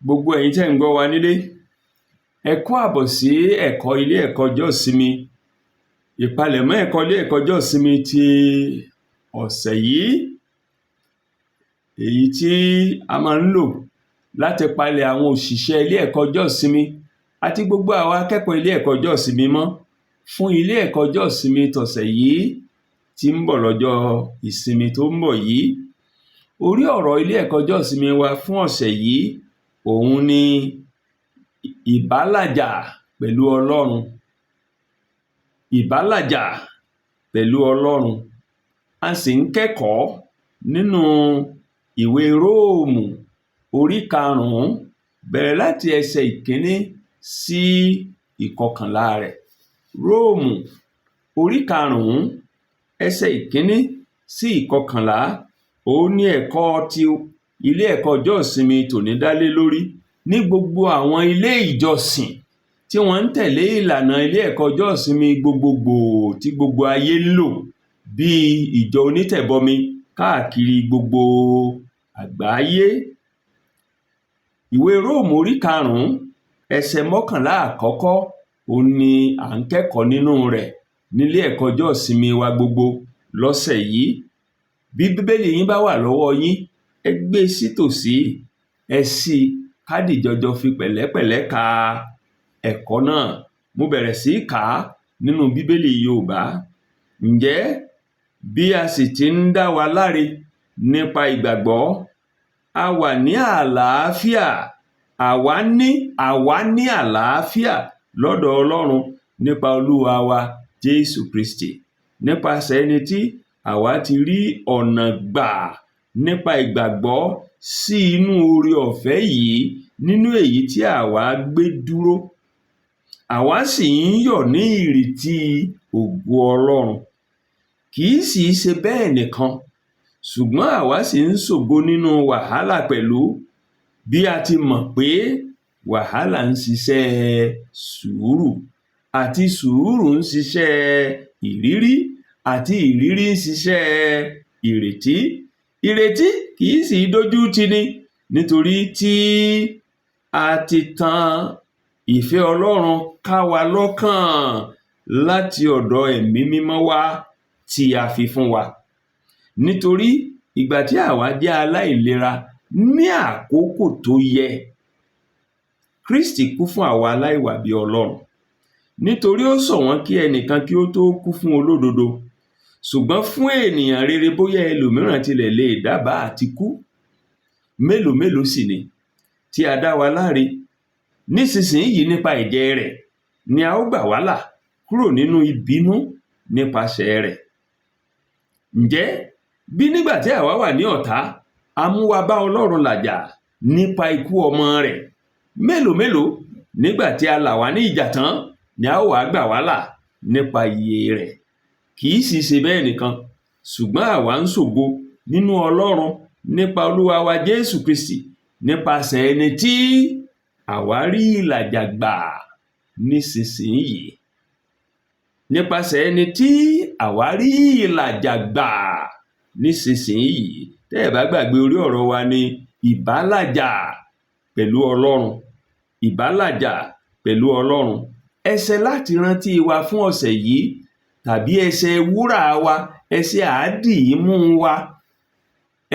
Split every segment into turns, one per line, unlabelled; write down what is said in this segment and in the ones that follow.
Gbogbo ẹ̀yin tẹ́ ń gbọ́ wa nílé, ẹ kú àbọ̀ sí ẹ̀kọ́ ilé ẹ̀kọ́ ọjọ́ ìsinmi, ìpalẹ̀mọ́ ẹ̀kọ́ ilé ẹ̀kọ́ ọjọ́ ìsinmi ti ọ̀sẹ̀ yìí, èyí tí a máa ń lò láti palẹ̀ àwọn òṣìṣẹ́ ilé ẹ̀kọ́ ọjọ́ ìsinmi àti gbogbo àwa akẹ́kọ̀ọ́ ilé ẹ̀kọ́ ọjọ́ ìsinmi mọ́ fún ilé ẹ̀kọ́ ọjọ́ ìsinmi tọ̀sẹ̀ yìí tí ń bọ̀ lọ́jọ́ ìsinmi tó ń bọ̀ yìí. Orí ọ̀rọ̀ ilé ẹ̀kọ́ ọjọ́ ìsinmi wa fún ọ̀sẹ̀ yìí òun ni ìbálàjà pẹ̀lú Ọlọ́run. Ìbálàjà pẹ̀lú Ọlọ́run. A sì ń kẹ́kọ̀ọ́ nínú ìwé Róòmù orí karùn-ún, bẹ̀rẹ̀ láti ẹsẹ̀ ìkíní sí ìkọkànlá rẹ̀. Róòmù orí karùn-ún, ẹsẹ̀ ìkíní sí ìkọkànlá, òun ni ẹ̀kọ́ ti ilé ẹ̀kọ́ ọjọ́ ìsinmi tòní dá lé lórí ní gbogbo àwọn ilé ìjọsìn tí wọ́n ń tẹ̀lé ìlànà ilé ẹ̀kọ́ ọjọ́ ìsinmi gbogbogbò tí gbogbo ayé ń lò, bíi ìjọ onítẹ̀bọmi káàkiri gbogbo àgbáyé. Ìwé Róòmù orí karùn-ún, ẹsẹ̀ 11 àkọ́kọ́, òun ni à ń kẹ́kọ̀ọ́ nínú rẹ̀ nílé ẹ̀kọ́ ọjọ́ ìsinmi wa gbogbo lọ́sẹ̀ yìí. Bí Bíbélì yín bá wà lọ́wọ́ yín, ẹ gbé e sítòsí, ẹ ṣí i, ká dìjọjọ fi pẹ̀lẹ́pẹ̀lẹ́ ka ẹ̀kọ́ náà. Mo bẹ̀rẹ̀ sí í kà á nínú Bíbélì Yorùbá. Ǹjẹ́ bí a sì ti ń dá wa láre nípa ìgbàgbọ́, a wà ní àlàáfíà, àwa ní àlàáfíà lọ́dọ̀ Ọlọ́run nípa Olúwa wa Jésù Kristi, nípasẹ̀ ẹni tí àwa ti rí ọ̀nà gbà nípa ìgbàgbọ́ sí inú oore ọ̀fẹ́ yìí nínú èyí tí àwa gbé dúró. Àwa sì ń yọ̀ ní ìrètí ògo Ọlọ́run. Kì í sì í ṣe bẹ́ẹ̀ nìkan, ṣùgbọ́n àwa sì ń ṣògo nínú wàhálà pẹ̀lú, bí a ti mọ̀ pé wàhálà ń ṣiṣẹ́ sùúrù, àti sùúrù ń ṣiṣẹ́ ìrírí, àti ìrírí ń ṣiṣẹ́ ìrètí. Ìrètí kì í sì dójú tini, nítorí tí a ti tan ìfẹ́ Ọlọ́run ká wa lọ́kàn láti ọ̀dọ̀ Ẹ̀mí Mímọ́ wá tí a fi fún wa. Nítorí ìgbà tí àwa jẹ́ aláìlera ní àkókò tó yẹ, Kristi kú fún àwa aláìwà bí Ọlọ́run. Nítorí ó ṣọ̀wọ́n kí ẹnìkan kí ó tó kú fún olódodo, ṣùgbọ́n fún ènìyàn rere bóyá ẹlòmíràn tilẹ̀ lè dábàá àti kú. Mélòó mélòó sì ni tí a dá wa láre nísinsìnyí nípa ẹ̀jẹ̀ rẹ̀ ni a ó gbà wá là kúrò nínú ìbínú nípasẹ̀ rẹ̀. Ǹjẹ́ bí nígbà tí àwa wà ní ọ̀tá, a mú wa bá Ọlọ́run làjà nípa ikú ọmọ rẹ̀, mélòó mélòó nígbà tí a là wá ní ìjà tán ni a ó wá gbà wá là nípa ìyè rẹ̀. Kì í sì ṣe bẹ́ẹ̀ nìkan, ṣùgbọ́n àwa ń ṣògo nínú Ọlọ́run nípa Olúwa wa Jésù Kristi, nípasẹ̀ ẹni tí àwa rí ìlàjà gbà nísinsìnyí. Nípasẹ̀ ẹni tí àwa rí ìlàjà gbà nísinsìnyí. Tẹ́ ẹ̀ bá gbàgbé, orí ọ̀rọ̀ wa ni ìbálàjà pẹ̀lú Ọlọ́run. Ìbálàjà pẹ̀lú Ọlọ́run. Ẹsẹ̀ láti rántí wa fún ọ̀sẹ̀ yìí, tàbí ẹsẹ̀ wúrà wa, ẹsẹ̀ àádìímú wa,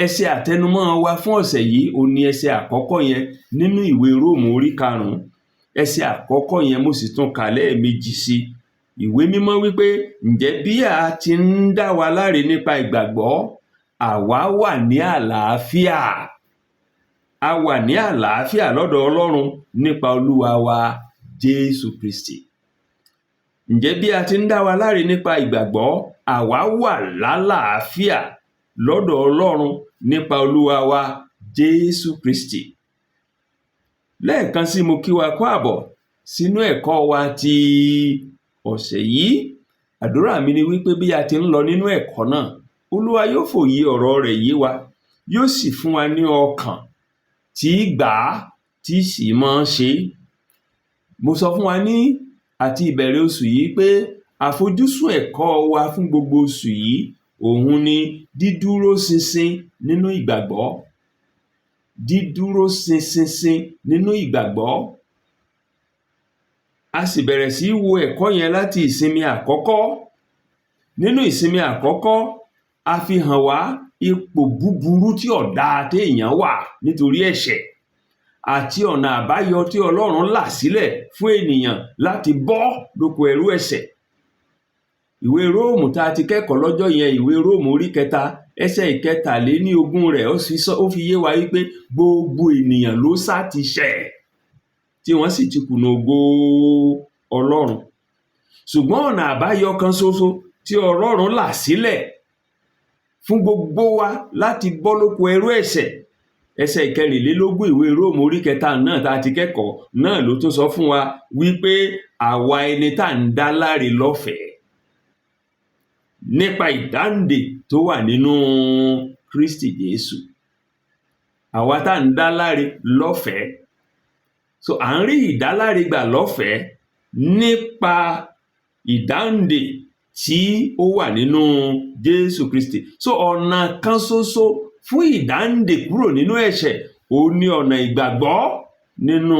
ẹsẹ̀ àtẹnumọ́ wa fún ọ̀sẹ̀ yìí, òun ni ẹsẹ̀ àkọ́kọ́ yẹn nínú ìwé Róòmù orí karùn-ún. Ẹsẹ̀ àkọ́kọ́ yẹn, mo sì tún kà lẹ́ẹ̀mejì sí. Ìwé Mímọ́ wípé, ǹjẹ́ bí a ti ń dá wa láre nípa ìgbàgbọ́, àwa wà ní àlàáfíà. A wà ní àlàáfíà lọ́dọ̀ Ọlọ́run nípa Olúwa wa Jésù Kristi. Ǹjẹ́ bí a ti ń dá wa láre nípa ìgbàgbọ́, àwa wà lálàáfíà lọ́dọ̀ Ọlọ́run nípa Olúwa wa Jésù Kristi. Lẹ́ẹ̀kan sí, mo kí wa kú àbọ̀ sínú ẹ̀kọ́ wa ti ọ̀sẹ̀ yìí. Àdúrà mi ni wípé bí a ti ń lọ nínú ẹ̀kọ́ náà, Olúwa yóò fòye ọ̀rọ̀ rẹ̀ yé wa, yóò sì fún wa ní ọkàn tí gbà á, tí sì máa ń ṣe. Mo sọ fún wa ní àti ìbẹ̀rẹ̀ oṣù yìí pé àfojúsùn ẹ̀kọ́ wa fún gbogbo oṣù yìí òun ni dídúró ṣinṣin nínú ìgbàgbọ́. dídúró ṣinṣinṣin nínú ìgbàgbọ́. A sì bẹ̀rẹ̀ sí í wo ẹ̀kọ́ yẹn láti ìsinmi àkọ́kọ́. Nínú ìsinmi àkọ́kọ́, a fi hàn wá ipò búburú tí ò dáa téèyàn wà nítorí ẹ̀ṣẹ̀ àti ọ̀nà àbáyọ tí Ọlọ́run là sílẹ̀ fún ènìyàn láti bọ́ lóko ẹrú ẹ̀ṣẹ̀. Ìwé Róòmù tá a ti kẹ́kọ̀ọ́ lọ́jọ́ yẹn, ìwé Róòmù orí 3 ẹsẹ̀ 23 rẹ̀, ó fi yé wa wípé gbogbo ènìyàn ló sá ti ṣẹ̀ tí wọ́n sì ti kùnà ògo Ọlọ́run. Ṣùgbọ́n ọ̀nà àbáyọ kan ṣoṣo tí Ọlọ́run là sílẹ̀ fún gbogbo wa láti bọ́ lóko ẹrú ẹ̀ṣẹ̀, ẹsẹ̀ 24 ìwé Róòmù orí 3 náà tá a ti kẹ́kọ̀ọ́ náà ló tún sọ fún wa wípé àwa ẹni tá à ń dá láre lọ́fẹ̀ẹ́ nípa ìdáǹdè tó wà nínú Kristi Jésù. Àwa tá à ń dá láre lọ́fẹ̀ẹ́. So à ń rí ìdáláre gbà lọ́fẹ̀ẹ́ nípa ìdáǹdè tí ó wà nínú Jésù Kristi. So ọ̀nà kan ṣoṣo fún ìdáǹdè kúrò nínú ẹ̀ṣẹ̀, òun ni ọ̀nà ìgbàgbọ́ nínú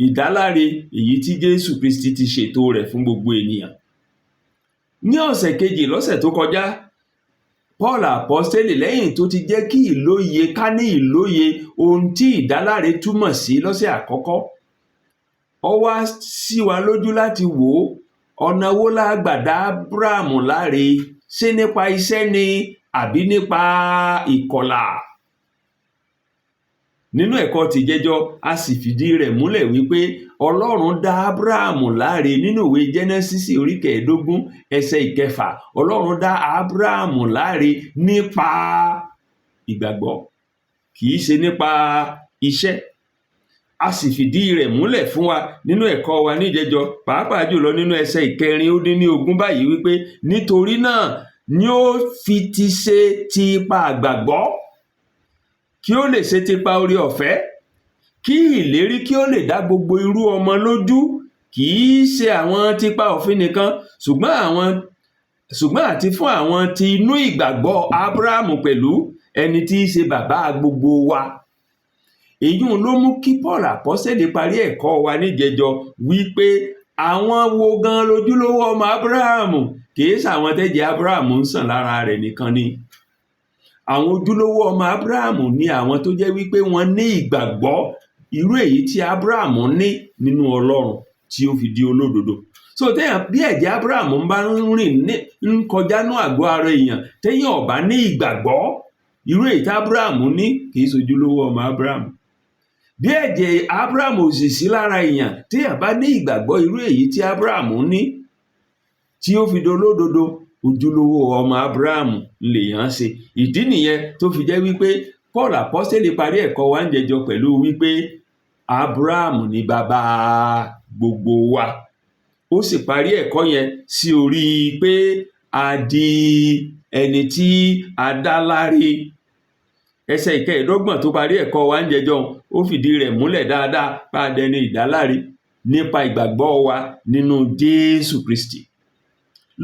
ìdáláre èyí tí Jésù Kristi ti ṣètò rẹ̀ fún gbogbo ènìyàn. Ní ọ̀sẹ̀ kejì lọ́sẹ̀ tó kọjá, Paul Àpọ́stélì, lẹ́yìn tó ti jẹ́ kí ìlóye ká ní ìlóye ohun tí ìdáláre túmọ̀ sí lọ́sẹ̀ àkọ́kọ́, ó wá ṣí wa lójú láti wò ó, ọ̀nà wo la gbà dá Ábúráhámù láre? Ṣé nípa iṣẹ́ ni àbí nípa ìkọlà? Nínú ẹ̀kọ́ tìjẹjọ, a sì fìdí rẹ̀ múlẹ̀ wípé Ọlọ́run dá Ábúráhámù láre nínú ìwé Jẹ́nẹ́sísì orí 15 ẹsẹ̀ 6. Ọlọ́run dá Ábúráhámù láre nípa ìgbàgbọ́, kì í ṣe nípa iṣẹ́. A sì fìdí rẹ̀ múlẹ̀ fún wa nínú ẹ̀kọ́ wa níjẹjọ, pàápàá jùlọ nínú ẹsẹ̀ 26 báyìí wípé nítorí náà ni ó fi ti ṣe ti ipa àgbàgbọ́, kí ó lè ṣe tipa oore ọ̀fẹ́, kí ìlérí kí ó lè dá gbogbo irú ọmọ lójú, kì í ṣe àwọn tipa òfin nìkan, ṣùgbọ́n àti fún àwọn ti inú ìgbàgbọ́ Ábúráhámù pẹ̀lú, ẹni tí í ṣe bàbá gbogbo wa. Èyí ló mú kí Paul Àpọ́sítélì parí ẹ̀kọ́ wa níjẹjọ wípé àwọn wo gan lójúlówó ọmọ Ábúráhámù? Kì í ṣàwọn tẹ́jẹ̀ Ábúráhámù ń sàn lára rẹ̀ nìkan ni. Àwọn ojúlówó ọmọ Ábúráhámù ni àwọn tó jẹ́ wípé wọ́n ní ìgbàgbọ́ irú èyí tí Ábúráhámù ní nínú Ọlọ́run tí ó fi di olódodo. So téèyàn bí ẹ̀jẹ̀ Ábúráhámù bá ń rìn ní ń kọjá ní àgọ́ ara èèyàn, téèyàn ò bá ní ìgbàgbọ́ irú èyí tí Ábúráhámù ní, kì í ṣojúlówó ọmọ Ábúráhámù. Bí ẹ̀jẹ̀ Ábúráhámù ò sì sí lára èèyàn, téèyàn bá ní ìgbàgbọ́ irú èyí tí Ábúráhámù ní tí ó fi dolódodo, ojúlówó ọmọ Ábúráhámù lèèyàn ṣe. Ìdí nìyẹn tó fi jẹ́ wípé Paul Àpọ́sítélì parí ẹ̀kọ́ wa níjẹjọ pẹ̀lú wípé Ábúráhámù ni bàbá gbogbo wa. Ó sì parí ẹ̀kọ́ yẹn sí orí pé a di ẹni tí a dá láre. Ẹsẹ̀ 25 tó parí ẹ̀kọ́ wa níjẹjọ, ó fìdí rẹ̀ múlẹ̀ dáadáa bá a dẹni ìdáláre nípa ìgbàgbọ́ wa nínú Jésù Kristi.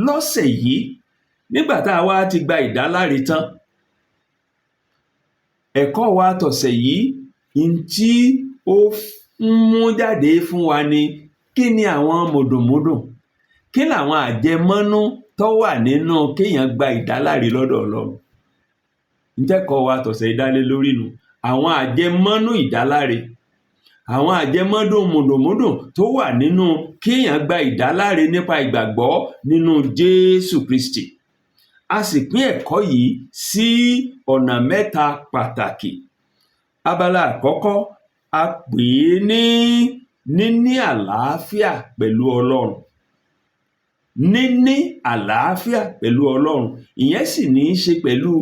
Lọ́sẹ̀ yìí, nígbà tá a wá ti gba ìdáláre tán, ẹ̀kọ́ wa tọ̀sẹ̀ yìí, n tí ó ń mú jáde fún wa ni kí ni àwọn mùdùnmúdùn, kí làwọn àjẹmọ́nú tó wà nínú kéèyàn gba ìdáláre lọ́dọ̀ Ọlọ́run. Ntẹ́kọ̀ọ́ wa tọ̀sẹ̀ yìí dá lé lórí nu, àwọn àjẹmọ́nú ìdáláre, àwọn àjẹmọ́dún mùdùnmúdùn tó wà nínú kéèyàn gba ìdáláre nípa ìgbàgbọ́ nínú Jésù Kristi. A sì pín ẹ̀kọ́ yìí sí ọ̀nà mẹ́ta pàtàkì. Abala àkọ́kọ́, a pè é ní níní àlàáfíà pẹ̀lú Ọlọ́run. Níní àlàáfíà pẹ̀lú Ọlọ́run. Ìyẹn sì ní í ṣe pẹ̀lú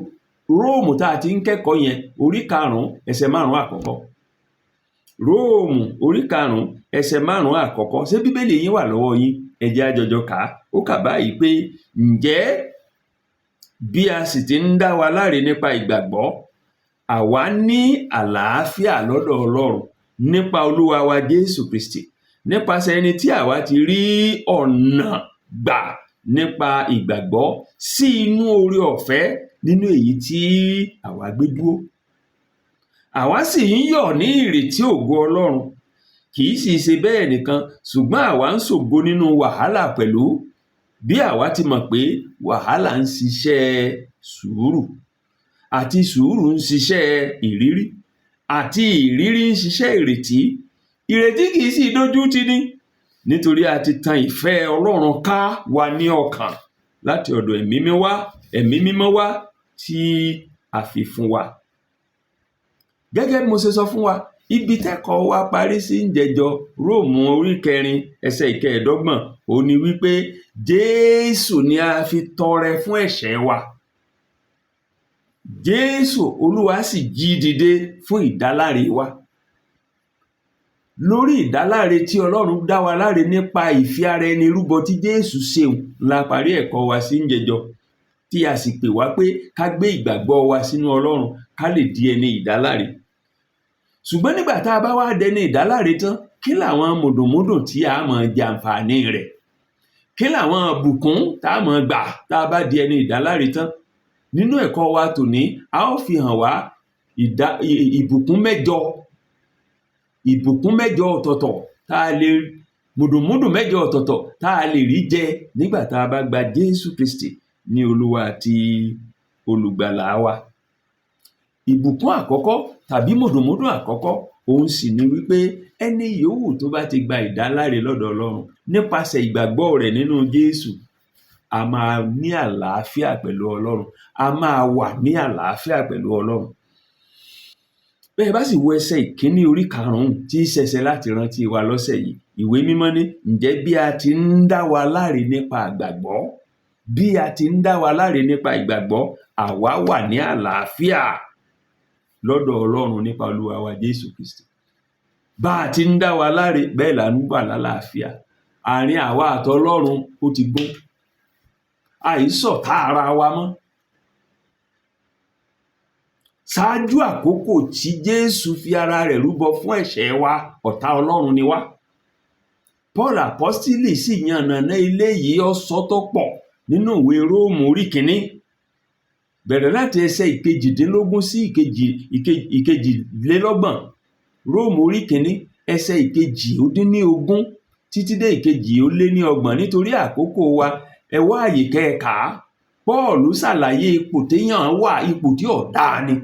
Róòmù tá a ti ń kẹ́kọ̀ọ́ yẹn, orí 5 ẹsẹ̀ 5 àkọ́kọ́. Róòmù orí 5 ẹsẹ̀ 5 àkọ́kọ́. Ṣé Bíbélì yín wà lọ́wọ́ yín? Ẹ jẹ́ á jọjọ kà á. Ó kà báyìí pé, ǹjẹ́ bí a sì ti ń dá wa láre nípa ìgbàgbọ́, àwa ní àlàáfíà lọ́dọ̀ Ọlọ́run nípa Olúwa wa Jésù Kristi, nípasẹ̀ ẹni tí àwa ti rí ọ̀nà gbà nípa ìgbàgbọ́ sí inú oore ọ̀fẹ́ nínú èyí tí àwa gbé dúró. Àwa sì ń yọ̀ ní ìrètí ògo Ọlọ́run. Kì í sì ṣe bẹ́ẹ̀ nìkan, ṣùgbọ́n àwa ń ṣògo nínú wàhálà pẹ̀lú, bí àwa ti mọ̀ pé wàhálà ń ṣiṣẹ́ sùúrù, àti sùúrù ń ṣiṣẹ́ ìrírí, àti ìrírí ń ṣiṣẹ́ ìrètí. Ìrètí kì í sì dójú tì ní, nítorí a ti tan ìfẹ́ Ọlọ́run ká wa ní ọkàn láti ọ̀dọ̀ Ẹ̀mí Mímọ́ wá tí a fi fún wa. Gẹ́gẹ́ bí mo ṣe sọ fún wa, ibi tẹ́kọ̀ọ́ wa parí sí níjẹjọ, Róòmù orí 4 ẹsẹ̀ 25, òun ni wípé Jésù ni a fi tọrẹ fún ẹ̀ṣẹ̀ wa. Jésù Olúwa sì jí dìde fún ìdáláre wa. Lórí ìdáláre tí Ọlọ́run dá wa láre nípa ìfi ara ẹni rúbọ tí Jésù ṣeun la parí ẹ̀kọ́ wa sí níjẹjọ, tí a sì pè wá pé ká gbé ìgbàgbọ́ wa sínú Ọlọ́run ká lè di ẹni ìdáláre. Ṣùgbọ́n nígbà tá a bá wá dẹni ìdáláre tán, kí làwọn mùdùnmúdùn tí a máa jẹ àǹfààní rẹ̀? Kí làwọn ìbùkún tá a máa gbà tá a bá di ẹni ìdáláre tán? Nínú ẹ̀kọ́ wa tòní, a ó fi hàn wá ìbùkún mẹ́jọ, ìbùkún mẹ́jọ ọ̀tọ̀ọ̀tọ̀ tá a lè, mùdùnmúdùn mẹ́jọ ọ̀tọ̀ọ̀tọ̀ tá a lè rí jẹ nígbà tá a bá gba Jésù Kristi ní Olúwa àti Olùgbàlà wa. Ìbùkún àkọ́kọ́ tàbí mùdùnmúdùn àkọ́kọ́, òun sì ni wípé ẹni yòówù tó bá ti gba ìdáláre lọ́dọ̀ Ọlọ́run nípasẹ̀ ìgbàgbọ́ rẹ̀ nínú Jésù, a máa ní àlàáfíà pẹ̀lú Ọlọ́run, a máa wà ní àlàáfíà pẹ̀lú Ọlọ́run. Bẹ́ẹ̀ bá sì wo ẹsẹ̀ 1 orí 5 tí í ṣẹ̀ṣẹ̀ láti rántí wa lọ́sẹ̀ yìí, Ìwé Mímọ́ ní, ǹjẹ́ bí a ti ń dá wa láre nípa ìgbàgbọ́, bí a ti ń dá wa láre nípa ìgbàgbọ́, àwa wà ní àlàáfíà lọ́dọ̀ Ọlọ́run nípa Olúwa wa Jésù Kristi. Bá a ti ń dá wa láre, bẹ́ẹ̀ là ń wà lálàáfíà. Àárín àwa àtọlọ́run ó ti gún. Àìsọ̀tá ara wa mọ́. Ṣáájú àkókò tí Jésù fi ara rẹ̀ rúbọ fún ẹ̀ṣẹ̀ wa, ọ̀tá Ọlọ́run ni wá. Paul Apostoli sì yànnàná eléyìí ọ̀sọ́ tó pọ̀ nínú ìwé Róòmù orí 1. Bẹ̀rẹ̀ láti ẹsẹ̀ 18 sí 22. Róòmù orí 1 ẹsẹ̀ 18 títí dé 32, nítorí àkókò wa, ẹ wá àyè kẹ́ẹ̀ka. Paul ṣàlàyé ipò téèyàn wà, ipò tí ò dáa ni.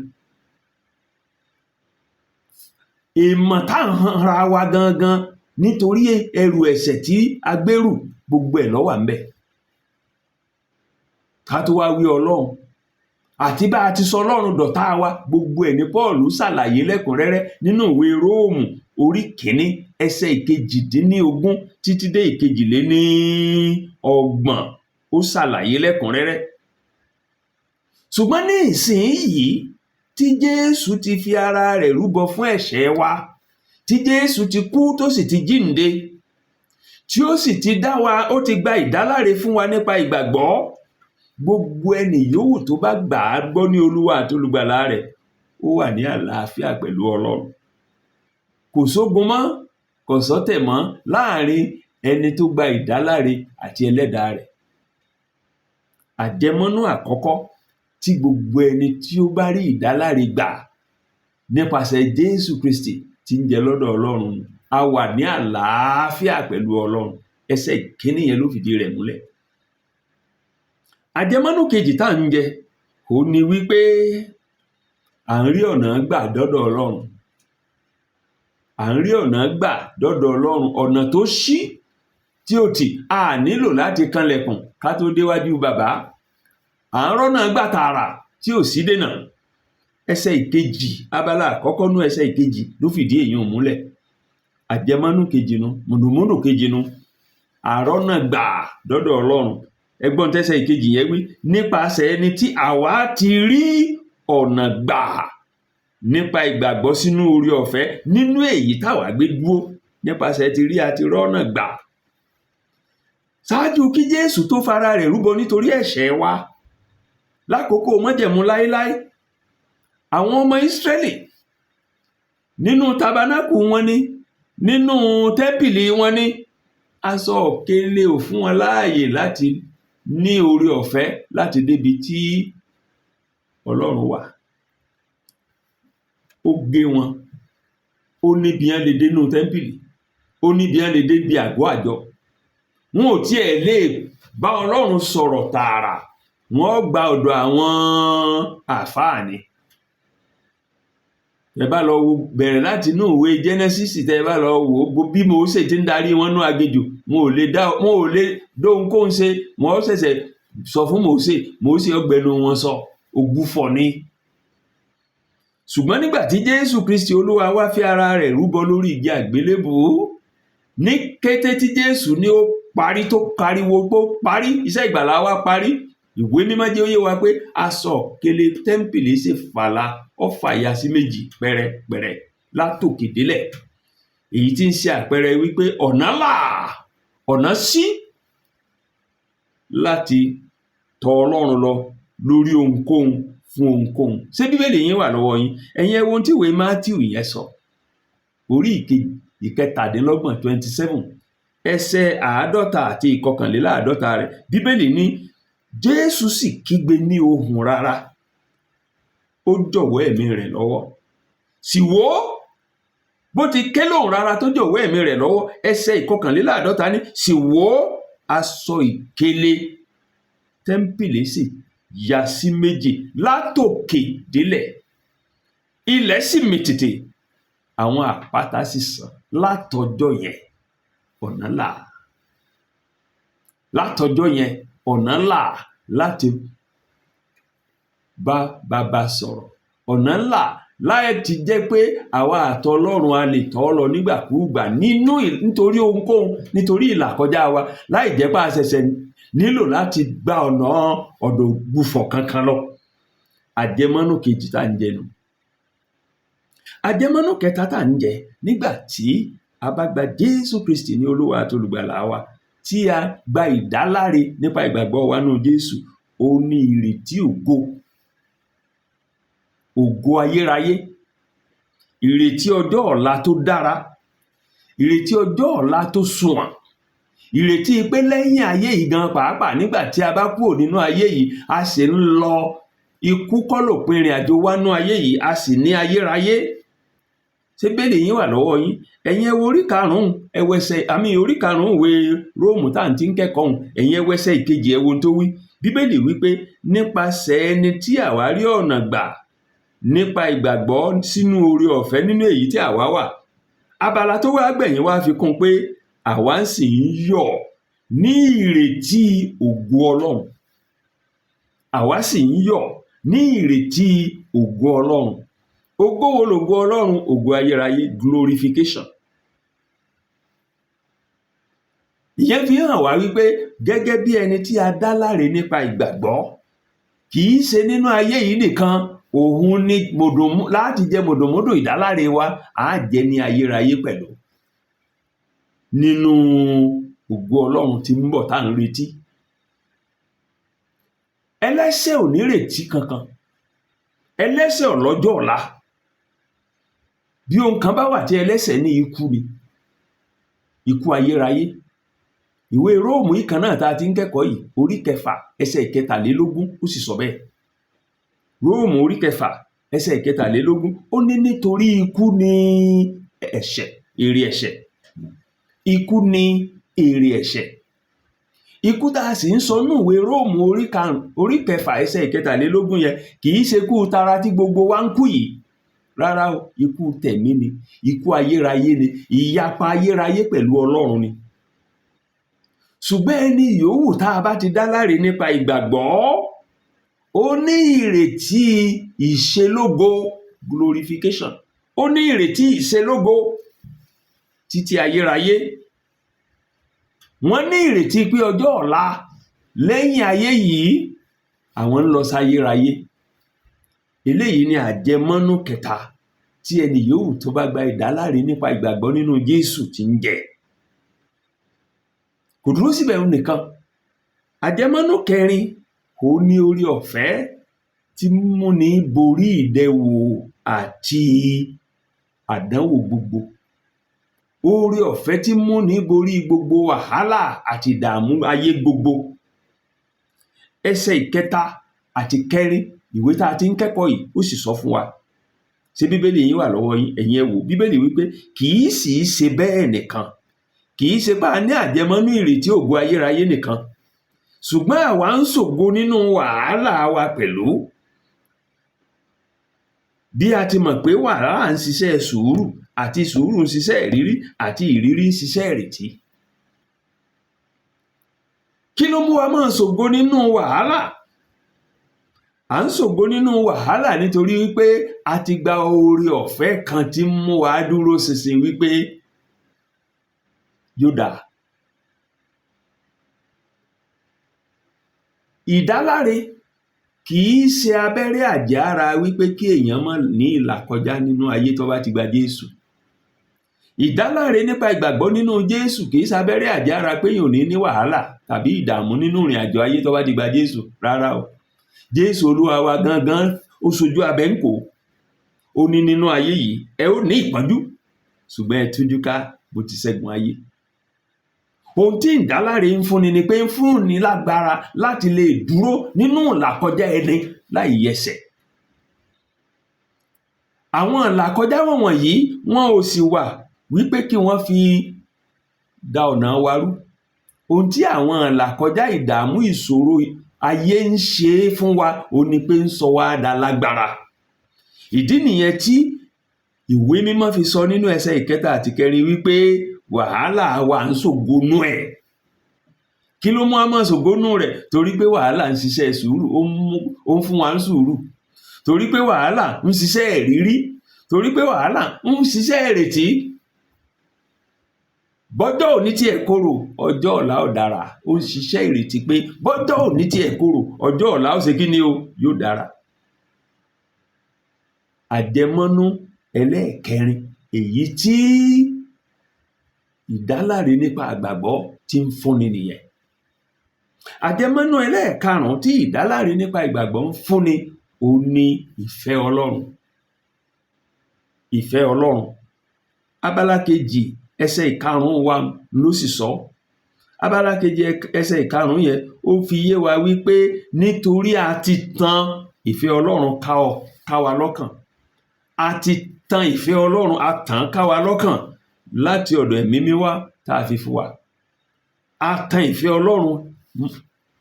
Èèmọ̀ tá à ń hanra wa gangan nítorí ẹrù ẹ̀ṣẹ̀ tí a gbérù, gbogbo ẹ̀ ló wà ńbẹ̀. Ká tó wá wí Ọlọ́run àti bá a ti sọ Ọlọ́run dọ̀tá wa, gbogbo ẹ̀ ní Paul ṣàlàyé lẹ́kùnrẹ́rẹ́ nínú ìwé Róòmù orí 1 ẹsẹ̀ 18 títí dé 32, ó ṣàlàyé lẹ́kùnrẹ́rẹ́. Ṣùgbọ́n ní ìsinyìí tí Jésù ti fi ara rẹ̀ rúbọ fún ẹ̀ṣẹ̀ wa, tí Jésù ti kú tó sì ti jíǹde, tí ó sì ti dá wa, ó ti gba ìdáláre fún wa nípa ìgbàgbọ́, gbogbo ẹni yòówù tó bá gbà á gbọ́ ní Olúwa àti Olùgbàlà rẹ̀, ó wà ní àlàáfíà pẹ̀lú Ọlọ́run. Kò sógun mọ́, kò sọ́tẹ̀ mọ́ láàrin ẹni tó gba ìdáláre àti ẹlẹ́dàá rẹ̀. Àjẹmọ́nú àkọ́kọ́ tí gbogbo ẹni tí ó bá rí ìdáláre gbà nípasẹ̀ Jésù Kristi tí ń jẹ lọ́dọ̀ Ọlọ́run, a wà ní àlàáfíà pẹ̀lú Ọlọ́run. Ẹsẹ̀ 1 yẹn ló fìdí rẹ̀ múlẹ̀. Àjẹmọ́nú kejì tá à ń jẹ, òun ni wípé à ń rí ọ̀nà gbà dọ́dọ̀ Ọlọ́run. À ń rí ọ̀nà gbà dọ́dọ̀ Ọlọ́run, ọ̀nà tó ṣí tí ó tì, a nílò láti kanlẹ̀kùn ká tó déwájú bàbá. À ń rọ́nà gbà tààrà tí ò sí dènà. Ẹsẹ̀ 2, abala àkọ́kọ́ nú ẹsẹ̀ 2 ló fìdí èyí múlẹ̀. Àjẹmọ́nú kejì nu, mùdùnmúdùn kejì nu, àrọ́nà gbà dọ́dọ̀ Ọlọ́run. Ẹgbọ́n tẹ́sẹ̀ 2 yẹn wí, nípasẹ̀ ẹni tí àwa ti rí ọ̀nà gbà nípa ìgbàgbọ́ sínú oore ọ̀fẹ́ nínú èyí táwa gbé dúró, nípasẹ̀ ti rí àti rọ́nà gbà. Ṣáájú kí Jésù tó fara rẹ̀ rúbọ nítorí ẹ̀ṣẹ̀ wa lákòókò májẹ̀mú láéláé, àwọn ọmọ Ísírẹ́lì nínú tabanákù wọn ni, nínú tẹ́ḿpìlì wọn ni, aṣọ òkèlè ò fún wọn láàyè láti ní oore ọ̀fẹ́ láti débi tí Ọlọ́run wà. Ó gé wọn, ó níbi wọn lè dénú tẹ́ḿpìlì, ó níbi wọn lè débi àgọ́ àjọ. Wọn ò tiẹ̀ lè bá Ọlọ́run sọ̀rọ̀ tààrà, wọ́n gba ọ̀dọ̀ àwọn àfáà ni. Ẹ bá lọ wo, bẹ̀rẹ̀ láti inú ìwé Genesis, tẹ́ ẹ bá lọ wò ó, bí Mósè ti ń darí wọn nú aginjù, wọn ò lè dá, wọn ò lè dóhunkóhun ṣe. Wọn ṣẹ̀ṣẹ̀ sọ fún Mósè, Mósè ọgbẹnu wọn sọ, ògbufọ̀ ni. Ṣùgbọ́n nígbà tí Jésù Kristi Olúwa wá fi ara rẹ̀ rúbọ lórí igi àgbélébùú, ní kété tí Jésù ní ó parí, tó pariwo pé ó parí, iṣẹ́ ìgbàlá wa parí, ìwé mímọ́ jẹ́ ó yé wa pé aṣọ ìkélé tẹ́ḿpìlì ṣe fàlà, ó fàya sí méjì pẹ́rẹpẹ̀rẹ látòkè délẹ̀, èyí tí ń ṣe àpẹẹrẹ wípé ọ̀nà là, ọ̀nà ṣí láti tọ̀ Ọlọ́run lọ lórí ohunkóhun, fún ohunkóhun. Ṣé Bíbélì yín wà lọ́wọ́ yín? Ẹ̀yin ẹ wo ohun tí ìwé Mátíù yẹn sọ, orí 27, 27, ẹsẹ̀ 50 àti 51 rẹ̀. Bíbélì ní, Jésù sì kígbe ní ohùn rara, ó jọ̀wọ́ ẹ̀mí rẹ̀ lọ́wọ́. Sì wò ó, bó ti ké lóhùn rara tó jọ̀wọ́ ẹ̀mí rẹ̀ lọ́wọ́, ẹsẹ̀ 51 ní, sì wò ó, aṣọ ìkélé tẹ́ḿpìlì sì ya sí méjì látòkè délẹ̀, ilẹ̀ sì mìtìtì, àwọn àpáta sì sàn. Látọjọ́ yẹn, ọ̀nà là. Látọjọ́ yẹn, ọ̀nà là láti bá bàbá sọ̀rọ̀, ọ̀nà là láì ti jẹ́ pé àwa àtọlọ́run a lè tọ́ lọ nígbàkúùgbà nínú, nítorí ohunkóhun, nítorí ìlàkọjá wa, láì jẹ́ pé a ṣẹ̀ṣẹ̀ nílò láti gba ọ̀nà ọ̀dọ̀ ògbufọ̀ kankan lọ. Àjẹmọ́nú kejì tá à ń jẹ nù. Àjẹmọ́nú kẹta tá à ń jẹ nígbà tí a bá gba Jésù Kristi ní Olúwa àti Olùgbàlà wa, tí a gba ìdáláre nípa ìgbàgbọ́ wa nínú Jésù, ó ní ìrètí ògo, ògo ayérayé, ìrètí ọjọ́ ọ̀la tó dára, ìrètí ọjọ́ ọ̀la tó sunwọ̀n, ìrètí pé lẹ́yìn ayé yìí gan pàápàá, nígbà tí a bá kúrò nínú ayé yìí, a sì ń lọ. Ikú kọ́ lòpin ìrìn àjò wa nínú ayé yìí, a sì ní ayérayé. Ṣé Bíbélì yín wà lọ́wọ́ yín? Ẹ̀yin ẹ wo orí 5, ẹ wo ẹsẹ̀ àmì orí 5 ìwé Róòmù tá à ń ti ń kẹ́kọ̀ọ́ ọ̀hún. Ẹ̀yin ẹ wo ẹsẹ̀ 2, ẹ wo ohun tó wí. Bíbélì wípé, nípasẹ̀ ẹni tí àwa rí ọ̀nà gbà nípa ìgbàgbọ́ sínú oore ọ̀fẹ́ nínú èyí tí àwa wà. Abala tó wá gbẹ̀yìn wá fi kún pé àwa sì ń yọ̀ ní ìrètí ògo Ọlọ́run. Àwa sì ń yọ̀ ní ìrètí ògo Ọlọ́run. Ògo wo lògo Ọlọ́run? Ògo ayérayé, glorification. Ìyẹn fi hàn wá wípé gẹ́gẹ́ bí ẹni tí a dá láre nípa ìgbàgbọ́, kì í ṣe nínú ayé yìí nìkan òun ni mòdòmú láti jẹ mòdòmódò ìdáláre wa, á jẹ ní ayérayé pẹ̀lú nínú ògo Ọlọ́run tí ń bọ̀ tá à ń retí. Ẹlẹ́ṣẹ̀ ò nírètí kankan, ẹlẹ́ṣẹ̀ ò lọ́jọ́ ọ̀la. Bí ohun kan bá wà tí ẹlẹ́ṣẹ̀ ní, ikú ni, ikú ayérayé. Ìwé Róòmù yìí kan náà tá a ti ń kẹ́kọ̀ọ́ yìí, orí 6, ẹsẹ̀ 23, ó sì sọ bẹ́ẹ̀. Róòmù orí 6, ẹsẹ̀ 23, ó ní nítorí ikú ni ẹ̀ṣẹ̀, èrè ẹ̀ṣẹ̀. Ikú ni èrè ẹ̀ṣẹ̀. Ikú tá a sì ń sọ nínú ìwé Róòmù orí 5, orí 6, ẹsẹ̀ 23 yẹn, kì í ṣe ikú tara tí gbogbo wa ń kú yìí rárá o. Ikú tẹ̀mí ni, ikú ayérayé ni, ìyapa ayérayé pẹ̀lú Ọlọ́run ni. Ṣùgbọ́n ẹni yòówù tá a bá ti dá láre nípa ìgbàgbọ́, ó ní ìrètí ìṣelógo, glorification, ó ní ìrètí ìṣelógo títí ayérayé. Wọ́n ní ìrètí pé ọjọ́ ọ̀la lẹ́yìn ayé yìí, àwọn ń lọ sáyérayé. Eléyìí ni àjẹmọ́nú kẹta tí ẹni yòówù tó bá gba ìdáláre nípa ìgbàgbọ́ nínú Jésù ti ń jẹ. Kò dúró síbẹ̀ nìkan. Àjẹmọ́nú kẹrin, òun ní oore ọ̀fẹ́ tí múni borí ìdẹwò àti àdánwò gbogbo, oore ọ̀fẹ́ tí múni borí gbogbo wàhálà àti ìdààmú ayé gbogbo. Ẹsẹ̀ 3 àti 4 Ìwé tá a ti ń kẹ́kọ̀ọ́ yìí, ó sì sọ fún wa. Ṣé Bíbélì yín wà lọ́wọ́ yín? Ẹ̀yin ẹ wò. Bíbélì wípé kì í sì í ṣe bẹ́ẹ̀ nìkan, kì í ṣe pé a ní àjẹmọ́nú ìrètí ògo ayérayé nìkan, ṣùgbọ́n àwa ń ṣògo nínú wàhálà wa pẹ̀lú, bí a ti mọ̀ pé wàhálà ń ṣiṣẹ́ sùúrù, àti sùúrù ń ṣiṣẹ́ ìrírí, àti ìrírí ń ṣiṣẹ́ ìrètí. Kí ló mú wa máa ṣògo nínú wàhálà? À ń ṣògo nínú wàhálà nítorí wípé a ti gba oore ọ̀fẹ́ kan tí ń mú wa dúró ṣinṣin wípé yóò dáa. Ìdáláre kì í ṣe abẹ́rẹ́ àjàára wípé kí èèyàn má ní ìlàkọjá nínú ayé tó bá ti gba Jésù. Ìdáláre nípa ìgbàgbọ́ nínú Jésù kì í ṣe abẹ́rẹ́ àjàára pé èèyàn ò ní ní wàhálà tàbí ìdààmú nínú ìrìn àjò ayé tó bá ti gba Jésù. Rárá o. Jésù Olúwa wa gangan ó ṣojú abẹ ń kò. Ó ní nínú ayé yìí ẹ ó ní ìpọ́njú, ṣùgbọ́n ẹ tújú ká, bó ti ṣẹ́gun ayé. Ohun tí ìdáláre ń fúnni ni pé ń fúnni lágbára láti lè dúró nínú ìlàkọjá ẹni láì yẹsẹ̀. Àwọn ìlàkọjá wọ̀nyí, wọn ò sì wà wípé kí wọ́n fi da ọ̀nà wa rú. Ohun tí àwọn ìlàkọjá, ìdààmú, ìṣòro ayé ń ṣe é fún wa, òun ni pé ń sọ wá dalágbára. Ìdí nìyẹn tí Ìwé Mímọ́ fi sọ nínú ẹsẹ̀ ìkẹta àti kẹrin wípé wàhálà wa ń ṣògonú ẹ̀. Kí ló mú wa máa ṣògonú rẹ̀? Torí pé wàhálà ń ṣiṣẹ́ sùúrù, ó ń fún wa ń sùúrù. Torí pé wàhálà ń ṣiṣẹ́ ìrírí. Torí pé wàhálà ń ṣiṣẹ́ ìrètí. Bọ́jọ́ òní tiẹ̀ korò, ọjọ́ ọ̀la ó dára. Ó ń ṣiṣẹ́ ìrètí pé bọ́jọ́ òní tiẹ̀ korò, ọjọ́ ọ̀la ó ṣe kí ni o? Yóò dára. Àjẹmọ́nú ẹlẹ́ẹ̀kẹrin èyí tí ìdáláre nípa àgbàgbọ́ ti ń fúnni nìyẹn. Àjẹmọ́nú ẹlẹ́ẹ̀karùn-ún tí ìdáláre nípa ìgbàgbọ́ ń fúnni, òun ni ìfẹ́ Ọlọ́run. Ìfẹ́ Ọlọ́run. Abala kejì ẹsẹ̀ ìkarùn-ún wa ló sì sọ. Abala kejì ẹsẹ̀ ìkarùn-ún yẹn, ó fi yé wa wípé nítorí a ti tan ìfẹ́ Ọlọ́run ká wa lọ́kàn. A ti tan ìfẹ́ Ọlọ́run, a tàn ká wa lọ́kàn láti ọ̀dọ̀ Ẹ̀mí mímọ́ tá a fi fún wa. A tan ìfẹ́ Ọlọ́run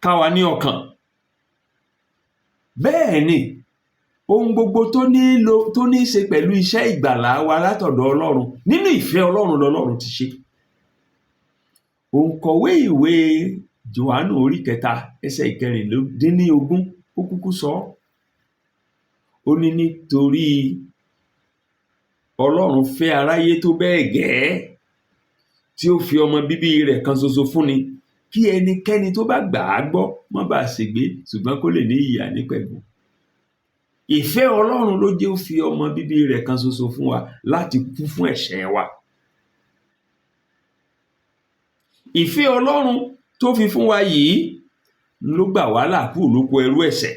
ká wa ní ọkàn. Bẹ́ẹ̀ ni, ohun gbogbo tó ní í ṣe pẹ̀lú iṣẹ́ ìgbàlà wa látọ̀dọ̀ Ọlọ́run, nínú ìfẹ́ Ọlọ́run lọ́lọ́run ti ṣe. Òǹkọ̀wé ìwé Jòhánù orí kẹta ẹsẹ̀ 16, ó kúkú sọ. Ó ní nítorí Ọlọ́run fẹ́ aráyé tó bẹ́ẹ̀ gẹ́ẹ́ tí ó fi ọmọ bíbí rẹ̀ kan ṣoṣo fúnni, kí ẹnikẹ́ni tó bá gbà á gbọ́ má bàa ṣègbé, ṣùgbọ́n kó lè ní ìyè àìnípẹ̀kun. Ìfẹ́ Ọlọ́run ló jẹ́ ó fi ọmọ bíbí rẹ̀ kan ṣoṣo fún wa láti kú fún ẹ̀ṣẹ̀ wa. Ìfẹ́ Ọlọ́run tó fi fún wa yìí ló gbà wá là kúrò lóko ẹrú ẹ̀ṣẹ̀.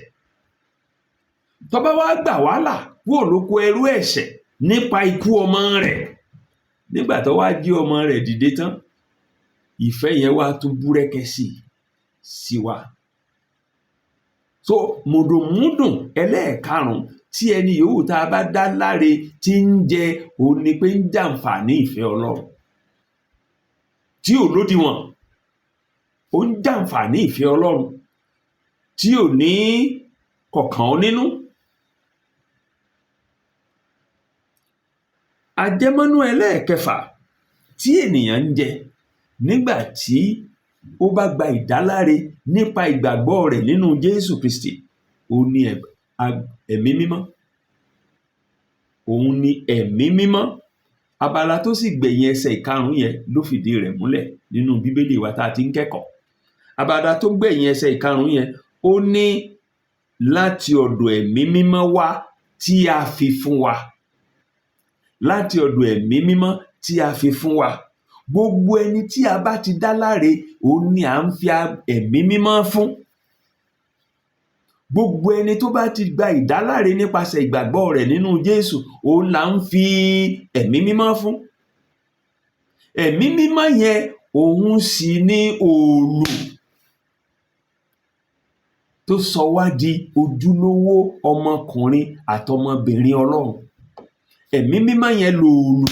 Tó bá wá gbà wá là kúrò lóko ẹrú ẹ̀ṣẹ̀ nípa ikú ọmọ rẹ̀, nígbà tó wá jí ọmọ rẹ̀ dìde tán, ìfẹ́ yẹn wá tún búrẹ́kẹ́ sí wa. So mùdùnmúdùn ẹlẹ́ẹ̀karùn-ún tí ẹni yòówù tá a bá dá láre tí ń jẹ, òun ni pé ń jàǹfààní ìfẹ́ Ọlọ́run tí ò lódiwọ̀n. Ó ń jàǹfààní ìfẹ́ Ọlọ́run tí ò ní kọ̀kàn ó nínú. Àjẹmọ́nú ẹlẹ́ẹ̀kẹfà tí ènìyàn ń jẹ nígbà tí ó bá gba ìdáláre nípa ìgbàgbọ́ rẹ̀ nínú Jésù Kristi, òun ni Ẹ̀mí Mímọ́. Òun ni Ẹ̀mí Mímọ́. Abala tó sì gbẹ̀yìn ẹsẹ̀ ìkarùn-ún yẹn ló fìdí rẹ̀ múlẹ̀ nínú Bíbélì wa tá a ti ń kẹ́kọ̀ọ́. Abala tó gbẹ̀yìn ẹsẹ̀ ìkarùn-ún yẹn, ó ní láti ọ̀dọ̀ Ẹ̀mí Mímọ́ wá tí a fi fún wa. Láti ọ̀dọ̀ Ẹ̀mí Mímọ́ tí a fi fún wa. Gbogbo ẹni tí a bá ti dá láre, òun ni à ń fi Ẹ̀mí Mímọ́ fún. Gbogbo ẹni tó bá ti gba ìdáláre nípasẹ̀ ìgbàgbọ́ rẹ̀ nínú Jésù, òun là ń fi Ẹ̀mí Mímọ́ fún. Ẹ̀mí Mímọ́ yẹn, òun sì ni òòlù tó sọ wá di ojúlówó ọmọkùnrin àtọmọbìnrin Ọlọ́run. Ẹ̀mí Mímọ́ yẹn lòòlù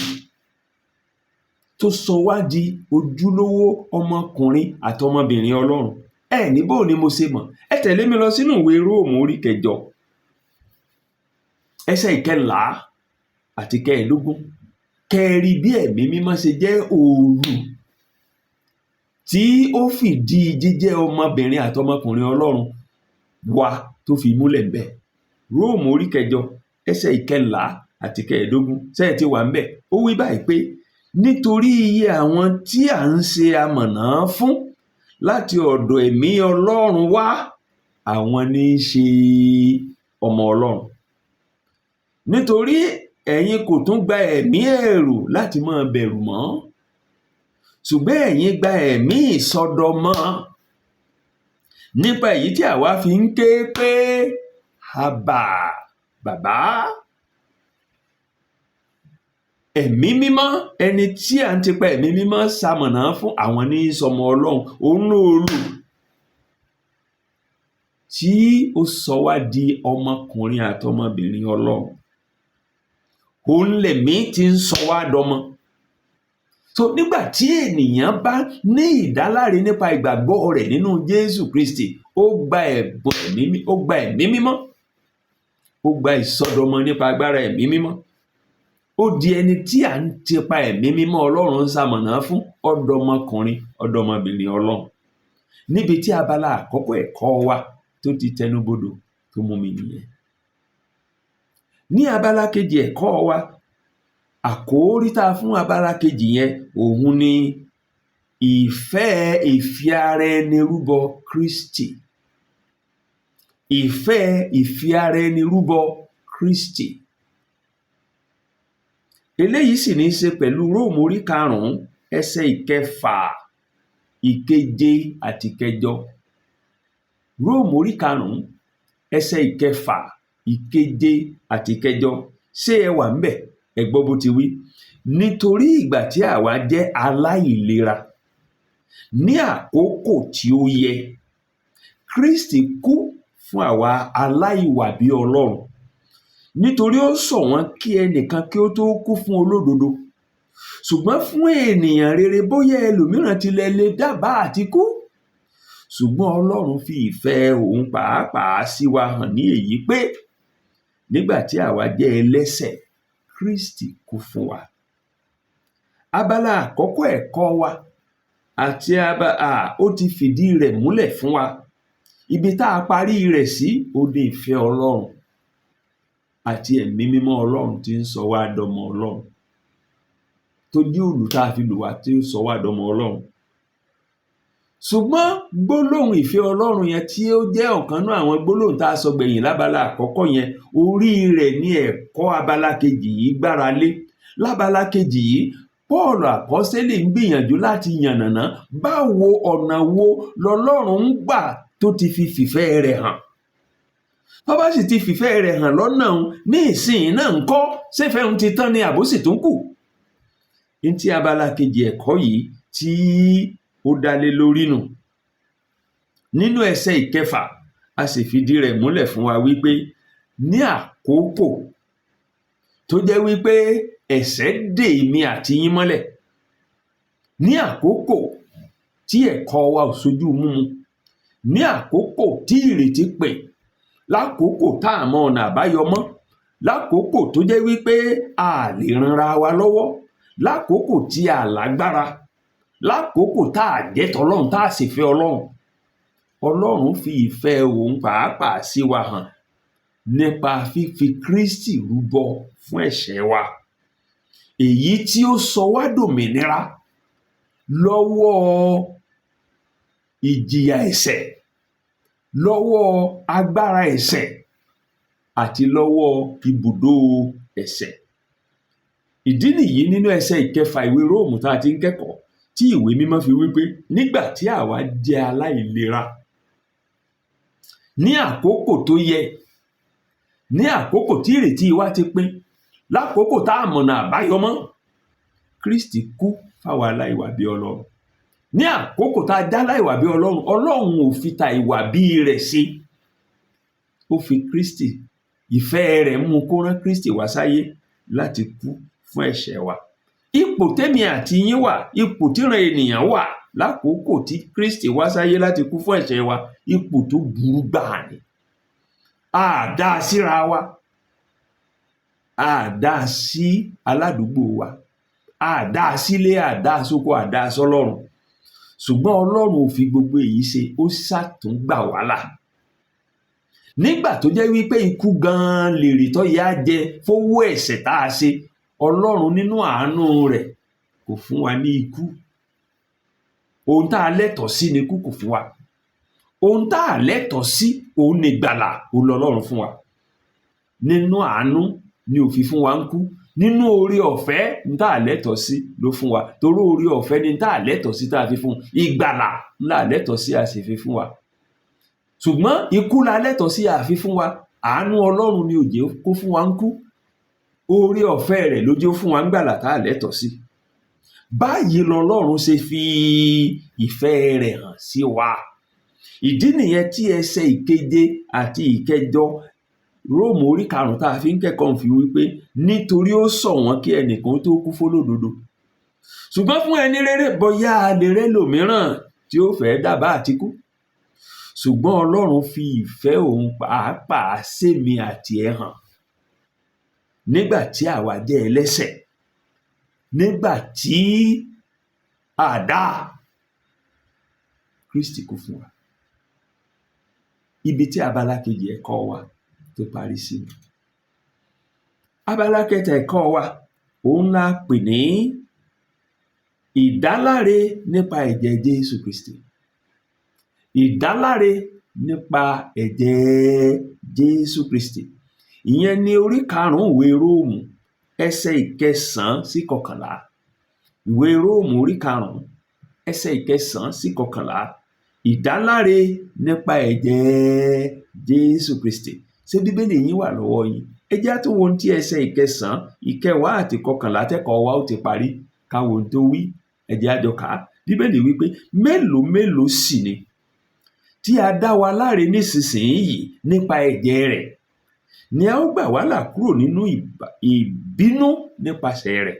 tó sọ wá di ojúlówó ọmọkùnrin àtọmọbìnrin Ọlọ́run. Ẹ ní bó ni mo ṣe mọ̀? Ẹ tẹ̀lé mi lọ sínú ìwé Róòmù orí 8, ẹsẹ̀ 14 àti 15, kẹ́ ẹ rí bí Ẹ̀mí Mímọ́ ṣe jẹ́ òòlù tí ó fìdí jíjẹ́ ọmọbìnrin àtọmọkùnrin Ọlọ́run wa tó fi múlẹ̀ ńbẹ̀. Róòmù orí 8, ẹsẹ̀ 14 àti 15. Ṣé ẹ ti wà ńbẹ̀? Ó wí báyìí pé, nítorí iye àwọn tí à ń ṣe amọ̀nà fún láti ọ̀dọ̀ Ẹ̀mí Ọlọ́run wá, àwọn ní í ṣe ọmọ Ọlọ́run. Nítorí ẹ̀yin kò tún gba ẹ̀mí ẹ̀rù láti máa bẹ̀rù mọ́, ṣùgbọ́n ẹ̀yin gba ẹ̀mí ìsọdọmọ, nípa èyí tí àwa fi ń ké pé, Àbà, Bàbá. Ẹ̀mí Mímọ́, ẹni tí à ń tipa Ẹ̀mí Mímọ́ ṣamọ̀nà fún, àwọn ní í sọmọ Ọlọ́run. Òun lóòlù tí ó sọ wá di ọmọkùnrin àtọmọbìnrin Ọlọ́run. Òun lẹ̀mí tí ń sọ wá dọmọ. So nígbà tí ènìyàn bá ní ìdáláre nípa ìgbàgbọ́ rẹ̀ nínú Jésù Kristi, ó gba ẹ̀bùn ẹ̀mí, ó gba Ẹ̀mí Mímọ́, ó gba ìsọdọmọ nípa agbára Ẹ̀mí Mímọ́. Ó di ẹni tí à ń tipa Ẹ̀mí Mímọ́ Ọlọ́run ń ṣamọ̀nà fún, ọ̀dọ́mọkùnrin, ọ̀dọ́mọbìnrin Ọlọ́run. Níbi tí abala àkọ́kọ́ ẹ̀kọ́ wa tó ti tẹnubodò tó mú mi nìyẹn. Ní abala kejì ẹ̀kọ́ wa, àkórí tá a fún abala kejì yẹn, òun ni ìfẹ́ ìfi ara ẹni rúbọ Kristi. Ìfẹ́ ìfi ara ẹni rúbọ Kristi. Eléyìí sì ní í ṣe pẹ̀lú Róòmù orí 5, ẹsẹ̀ 6, 7 àti 8. Róòmù orí 5, ẹsẹ̀ 6, 7 àti 8. Ṣé ẹ wà ńbẹ̀? Ẹ gbọ́ bó ti wí. Nítorí ìgbà tí àwa jẹ́ aláìlera, ní àkókò tí ó yẹ, Kristi kú fún àwa aláìwà bí Ọlọ́run. Nítorí ó ṣọ̀wọ́n kí ẹnìkan kí ó tó kú fún olódodo. Ṣùgbọ́n fún ènìyàn rere, bóyá ẹlòmíràn tilẹ̀ lè dábàá àti kú. Ṣùgbọ́n Ọlọ́run fi ìfẹ́ òun pàápàá sí wa hàn ní èyí pé, nígbà tí àwa jẹ́ ẹlẹ́ṣẹ̀, Kristi kú fún wa. Abala àkọ́kọ́ ẹ̀kọ́ wa àti ó ti fìdí rẹ̀ múlẹ̀ fún wa. Ibi tá a parí rẹ̀ sí, ó ní ìfẹ́ Ọlọ́run àti Ẹ̀mí Mímọ́ Ọlọ́run tí ń sọ wá dọmọ Ọlọ́run, tó jẹ́ òòlù tá a fi lù wá tí ó sọ wá dọmọ Ọlọ́run. Ṣùgbọ́n gbólóhùn ìfẹ́ Ọlọ́run yẹn, tí ó jẹ́ ọ̀kan náà àwọn gbólóhùn tá a sọ gbẹ̀yìn lábala àkọ́kọ́ yẹn, orí rẹ̀ ní ẹ̀kọ́ abala kejì yìí gbára lé. Lábala kejì yìí, Paul àpọ́sítélì ń gbìyànjú láti yànnàná báwo, ọ̀nà wo lọ́lọ́run ń gbà tó ti fi fìfẹ́ rẹ̀ hàn. Tó bá sì ti fìfẹ́ rẹ̀ hàn lọ́nà òun ní ìsìn náà ń kọ́, ṣéfẹ́ òun ti tán ni àbó sì tún kù? Ní tí abala kejì ẹ̀kọ́ yìí tí ó dá lé lórí nù. Nínú ẹsẹ̀ 6, a sì fìdí rẹ̀ múlẹ̀ fún wa wípé ní àkókò tó jẹ́ wípé ẹ̀ṣẹ̀ dè èmi àti yín mọ́lẹ̀, ní àkókò tí ẹ̀kọ́ wa ò sojú múmu, ní àkókò tí ìrètí pin, lákòókò tá a mọ ọ̀nà àbáyọ mọ́, lákòókò tó jẹ́ wípé a lè ranra wa lọ́wọ́, lákòókò tí a lágbára, lákòókò tá a jẹ́ tọlọ́run, tá a sì fẹ́ Ọlọ́run, Ọlọ́run fi ìfẹ́ òun pàápàá sí wa hàn nípa fífi Kristi rúbọ fún ẹ̀ṣẹ̀ wa, èyí tí ó sọ wá dòmìnira lọ́wọ́ ìjìyà ẹ̀ṣẹ̀, lọ́wọ́ agbára ẹ̀ṣẹ̀ àti lọ́wọ́ ibùdó ẹ̀ṣẹ̀. Ìdí nìyí, nínú ẹsẹ̀ 6 ìwé Róòmù tá a ti ń kẹ́kọ̀ọ́, tí Ìwé Mímọ́ fi wí pé nígbà tí àwa jẹ́ aláìlera, ní àkókò tó yẹ, ní àkókò tí ìrètí wa ti pin, lákòókò tá a mọ̀nà àbáyọ mọ́, Kristi kú fáwa aláìwà bí Ọlọ́run. Ní àkókò tá a já láìwà bí Ọlọ́run, Ọlọ́run ò fi ta ìwà bí rẹ̀ ṣe. Ó fi Kristi, ìfẹ́ rẹ̀ mú kó rán Kristi wá sáyé láti kú fún ẹ̀ṣẹ̀ wa. Ipò tẹ́mi àti yín wà, ipò tíran ènìyàn wà lákòókò tí Kristi wá sáyé láti kú fún ẹ̀ṣẹ̀ wa, ipò tó burú gbáà ni. A dá a síra wa, a dá a sí aládùúgbò wa, a dá a sílé, a dá a sóko, a dá a sọ́lọ́run. Ṣùgbọ́n Ọlọ́run ò fi gbogbo èyí ṣe, ó ṣàtúngbà wá là. Nígbà tó jẹ́ wípé ikú gan-an lèrè tó yẹ á jẹ fówó ẹ̀ṣẹ̀ tá a ṣe, Ọlọ́run nínú àánú rẹ̀ kò fún wa ní ikú. Ohun tá a lẹ́tọ̀ọ́ sí ni ikú kò fún wa. Ohun tá a lẹ́tọ̀ọ́ sí, òun ni ìgbàlà, òun lọlọ́run fún wa. Nínú àánú ni ò fi fún wa ń kú. Nínú oore ọ̀fẹ́, ní tá a lẹ́tọ̀ọ́ sí ló fún wa. Torí oore ọ̀fẹ́ ni tá a lẹ́tọ̀ọ́ sí tá a fi fún. Ìgbàlà ńlá lẹ́tọ̀ọ́ sí a sì fi fún wa. Ṣùgbọ́n ikú la lẹ́tọ̀ọ́ sí a fi fún wa. Àánú Ọlọ́run ni ò jẹ́ kó fún wa ń kú. Oore ọ̀fẹ́ rẹ̀ ló jẹ́ ó fún wa ń gbàlà tá a lẹ́tọ̀ọ́ sí. Báyìí lọlọ́run ṣe fi ìfẹ́ rẹ̀ hàn sí wa. Ìdí nìyẹn tí ẹsẹ̀ ìkeje àti ìkẹjọ Róòmù orí 5 tá a fi ń kẹ́kọ̀ọ́ fi wípé nítorí ó ṣọ̀wọ́n kí ẹnìkan tó kú fólódodo. Ṣùgbọ́n fún ẹni rere, bóyá a lè rẹ́lòmíràn tí ó fẹ́ dábàá àti kú. Ṣùgbọ́n Ọlọ́run fi ìfẹ́ òun pàápàá sémi àti ẹ hàn. Nígbà tí àwa jẹ́ ẹlẹ́ṣẹ̀, nígbà tí a dá, Kristi kú fún wa. Ibi tí abala kejì ẹ̀kọ́ wa tó parí sí ni. Abala kẹta ẹ̀kọ́ wa, òun la pè ní ìdáláre nípa ẹ̀jẹ̀ Jésù Kristi. Ìdáláre nípa ẹ̀jẹ̀ Jésù Kristi. Ìyẹn ni orí 5 ìwé Róòmù, ẹsẹ̀ 9 sí 11. Ìwé Róòmù orí 5, ẹsẹ̀ 9 sí 11. Ìdáláre nípa ẹ̀jẹ̀ Jésù Kristi. Ṣé Bíbélì yín wà lọ́wọ́ yín? Ẹ jẹ́ á tún wo ohun tí ẹsẹ̀ 9, 10 àti 11 tẹ́kọ̀ọ́ wa ó ti parí. Ká wo ohun tó wí. Ẹ jẹ́ á jọ kà á. Bíbélì wípé mélòó mélòó sì ni tí a dá wa láre nísinsìnyí nípa ẹ̀jẹ̀ rẹ̀, ni a ó gbà wá là kúrò nínú ìbínú nípasẹ̀ rẹ̀.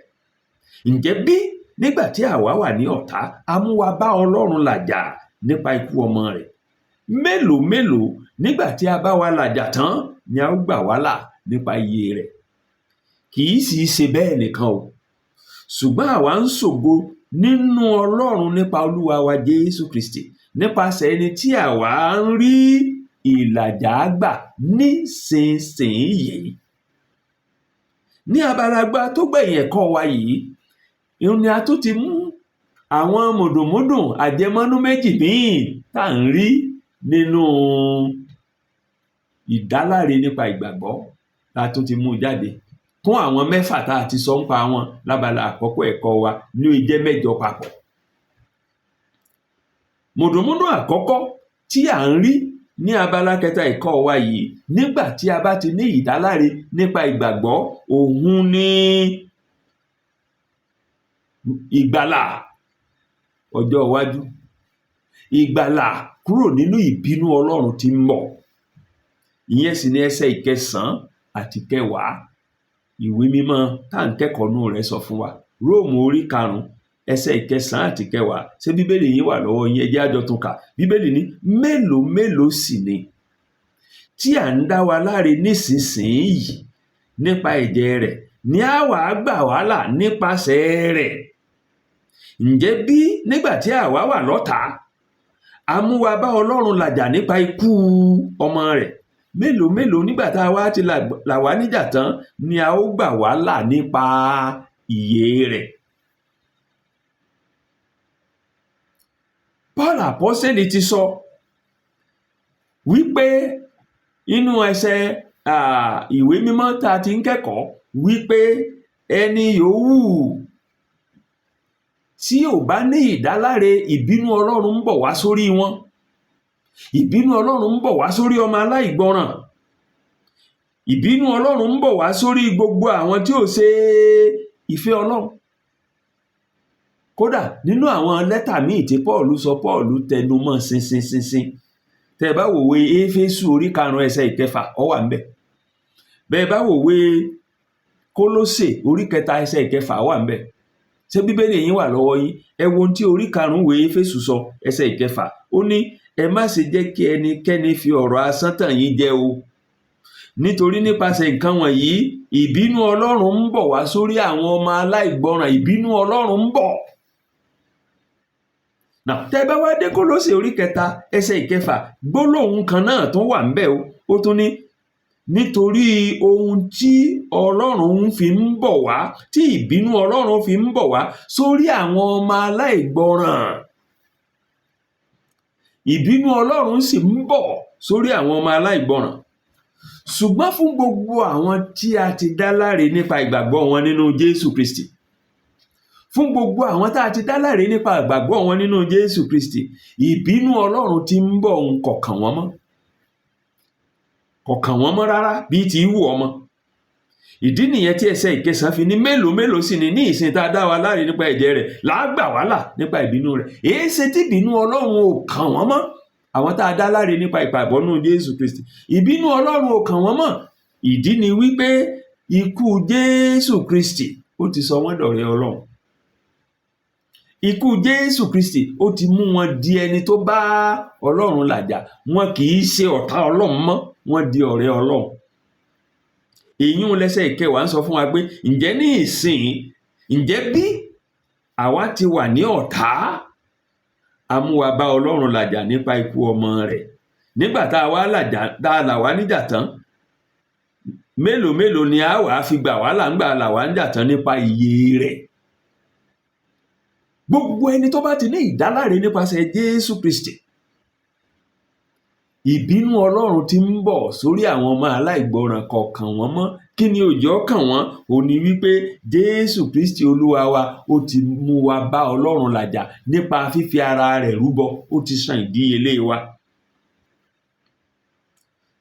Ǹjẹ́ bí nígbà tí àwa wà ní ọ̀tá, a mú wa bá Ọlọ́run làjà nípa ikú ọmọ rẹ̀, mélòó mélòó nígbà tí a bá wa làjà tán ni a ó gbà wá là nípa ìyè rẹ̀. Kì í sì í ṣe bẹ́ẹ̀ nìkan o, ṣùgbọ́n àwa ń ṣògo nínú Ọlọ́run nípa Olúwa wa Jésù Kristi, nípasẹ̀ ẹni tí àwa ń rí ìlàjà gbà nísinsìnyí. Ní abala tó gbẹ̀yìn ẹ̀kọ́ wa yìí, ìhun ni a tún ti mú àwọn mùdùnmúdùn àjẹmọ́nú méjì míì tá à ń rí nínú ìdáláre nípa ìgbàgbọ́ la tún ti mú jáde kún àwọn 6 tá a ti sọ nípa wọn lábala àkọ́kọ́ ẹ̀kọ́ wa ní ó jẹ́ 8 papọ̀. Mùdùnmúdùn àkọ́kọ́ tí à ń rí ní abala kẹta ẹ̀kọ́ wa yìí nígbà tí a bá ti ní ìdáláre nípa ìgbàgbọ́, òun ni ìgbàlà ọjọ́ iwájú, ìgbàlà kúrò nínú ìbínú Ọlọ́run tí ń bọ̀. Ìyẹn sì ni ẹsẹ̀ 9 àti 10 ìwé mímọ́ tá à ń kẹ́kọ̀ọ́ nú rẹ̀ sọ fún wa. Róòmù orí 5, ẹsẹ̀ 9 àti 10. Ṣé Bíbélì yín wà lọ́wọ́ yín? Ẹ jẹ́ á jọ tún kà. Bíbélì ní mélòó mélòó sì ni tí à ń dá wa láre nísinsìnyí nípa ẹ̀jẹ̀ rẹ̀, ni a wà gbà wá là nípasẹ̀ rẹ̀. Ǹjẹ́ bí nígbà tí àwa wà lọ́tàá, a mú wa bá Ọlọ́run làjà nípa ikú ọmọ rẹ̀, mélòó mélòó nígbà tá a wá ti là wá níjà tán ni a ó gbà wá là nípa ìyè rẹ̀. Paul Àpọ́sítélì ti sọ wípé inú ẹsẹ̀ ìwé mímọ́ tá a ti ń kẹ́kọ̀ọ́ wípé ẹni yòówù tí ò bá ní ìdáláre, ìbínú Ọlọ́run ń bọ̀ wá sórí wọn. Ìbínú Ọlọ́run ń bọ̀ wá sórí ọmọ aláìgbọràn. Ìbínú Ọlọ́run ń bọ̀ wá sórí gbogbo àwọn tí ò ṣe ìfẹ́ Ọlọ́run. Kódà nínú àwọn lẹ́tà míì tí Paul sọ, Paul tẹnu mọ́ ṣinṣinṣinṣin Tẹ́ ẹ bá wòwe Éfésù orí 5 ẹsẹ̀ 6, ó wà ńbẹ̀. Bẹ́ẹ̀ bá wòwe Kólósè orí 3 ẹsẹ̀ 6, ó wà ńbẹ̀. Ṣé Bíbélì yín wà lọ́wọ́ yín? Ẹ wo ohun tí orí 5 ìwé Éfésù sọ, ẹsẹ̀ 6. Ó ní, ẹ má ṣe jẹ́ kí ẹnikẹ́ni fi ọ̀rọ̀ asán tàn yín jẹ o, nítorí nípasẹ̀ nǹkan wọ̀nyí ìbínú Ọlọ́run ń bọ̀ wá sórí àwọn ọmọ aláìgbọràn. Ìbínú Ọlọ́run ń bọ̀. Now, tẹ́ bá wá dé Kólósè orí 3 ẹsẹ̀ 6, gbólóhùn kan náà tó wà ńbẹ̀ o. Ó tún ní nítorí ohun tí Ọlọ́run fi ń bọ̀ wá, tí ìbínú Ọlọ́run fi ń bọ̀ wá sórí àwọn ọmọ aláìgbọràn. Ìbínú Ọlọ́run sì ń bọ̀ sórí àwọn ọmọ aláìgbọràn. Ṣùgbọ́n fún gbogbo àwọn tí a ti dá láre nípa ìgbàgbọ́ wọn nínú Jésù Kristi, fún gbogbo àwọn tá a ti dá láre nípa ìgbàgbọ́ wọn nínú Jésù Kristi, ìbínú Ọlọ́run tí ń bọ̀ ń kò kàn wọ́n mọ́, kò kàn wọ́n mọ́ rárá bíi ti wù ọmọ. Ìdí nìyẹn tí ẹsẹ̀ 9 fi ní mélòó mélòó sì ni ní ìsìn tá a dá wa láre nípa ẹ̀jẹ̀ rẹ̀ làá gbà wá là nípa ìbínú rẹ̀. Èé ṣe tí ìbínú Ọlọ́run ò kàn wọ́n mọ́? Àwọn tá a dá láre nípa ìgbàgbọ́ nínú Jésù Kristi, ìbínú Ọlọ́run ò kàn wọ́n mọ́. Ìdí ni wípé ikú Jésù Kristi, ó ti sọ wọ́n dọ̀rẹ́ Ọlọ́run. Ikú Jésù Kristi, ó ti mú wọn di ẹni tó bá Ọlọ́run làjà. Wọn kì í ṣe ọ̀tá Ọlọ́run mọ́, wọ́n di ọ̀rẹ́ Ọlọ́run. Èyí ń lẹ́sẹ̀ 10 ń sọ fún wa pé ǹjẹ́ ní ìsìn, ǹjẹ́ bí àwa ti wà ní ọ̀tá, a mú wa bá Ọlọ́run làjà nípa ikú ọmọ rẹ̀. Nígbà tá a wá làjà, tá a là wá níjà tán, mélòó mélòó ni a wàá fi gbà wá là ń gbà là wá níjà tán nípa ìyè rẹ̀. Gbogbo ẹni tó bá ti ní ìdáláre nípasẹ̀ Jésù Kristi, ìbínú Ọlọ́run tí ń bọ̀ sórí àwọn ọmọ aláìgbọràn kò kàn wọ́n mọ́. Kí ni òjò kàn wọ́n? Ò ní wípé Jésù Kristi Olúwa wa, ó ti mú wa bá Ọlọ́run làjà nípa fífi ara rẹ̀ rúbọ. Ó ti san ìdíyelé wa.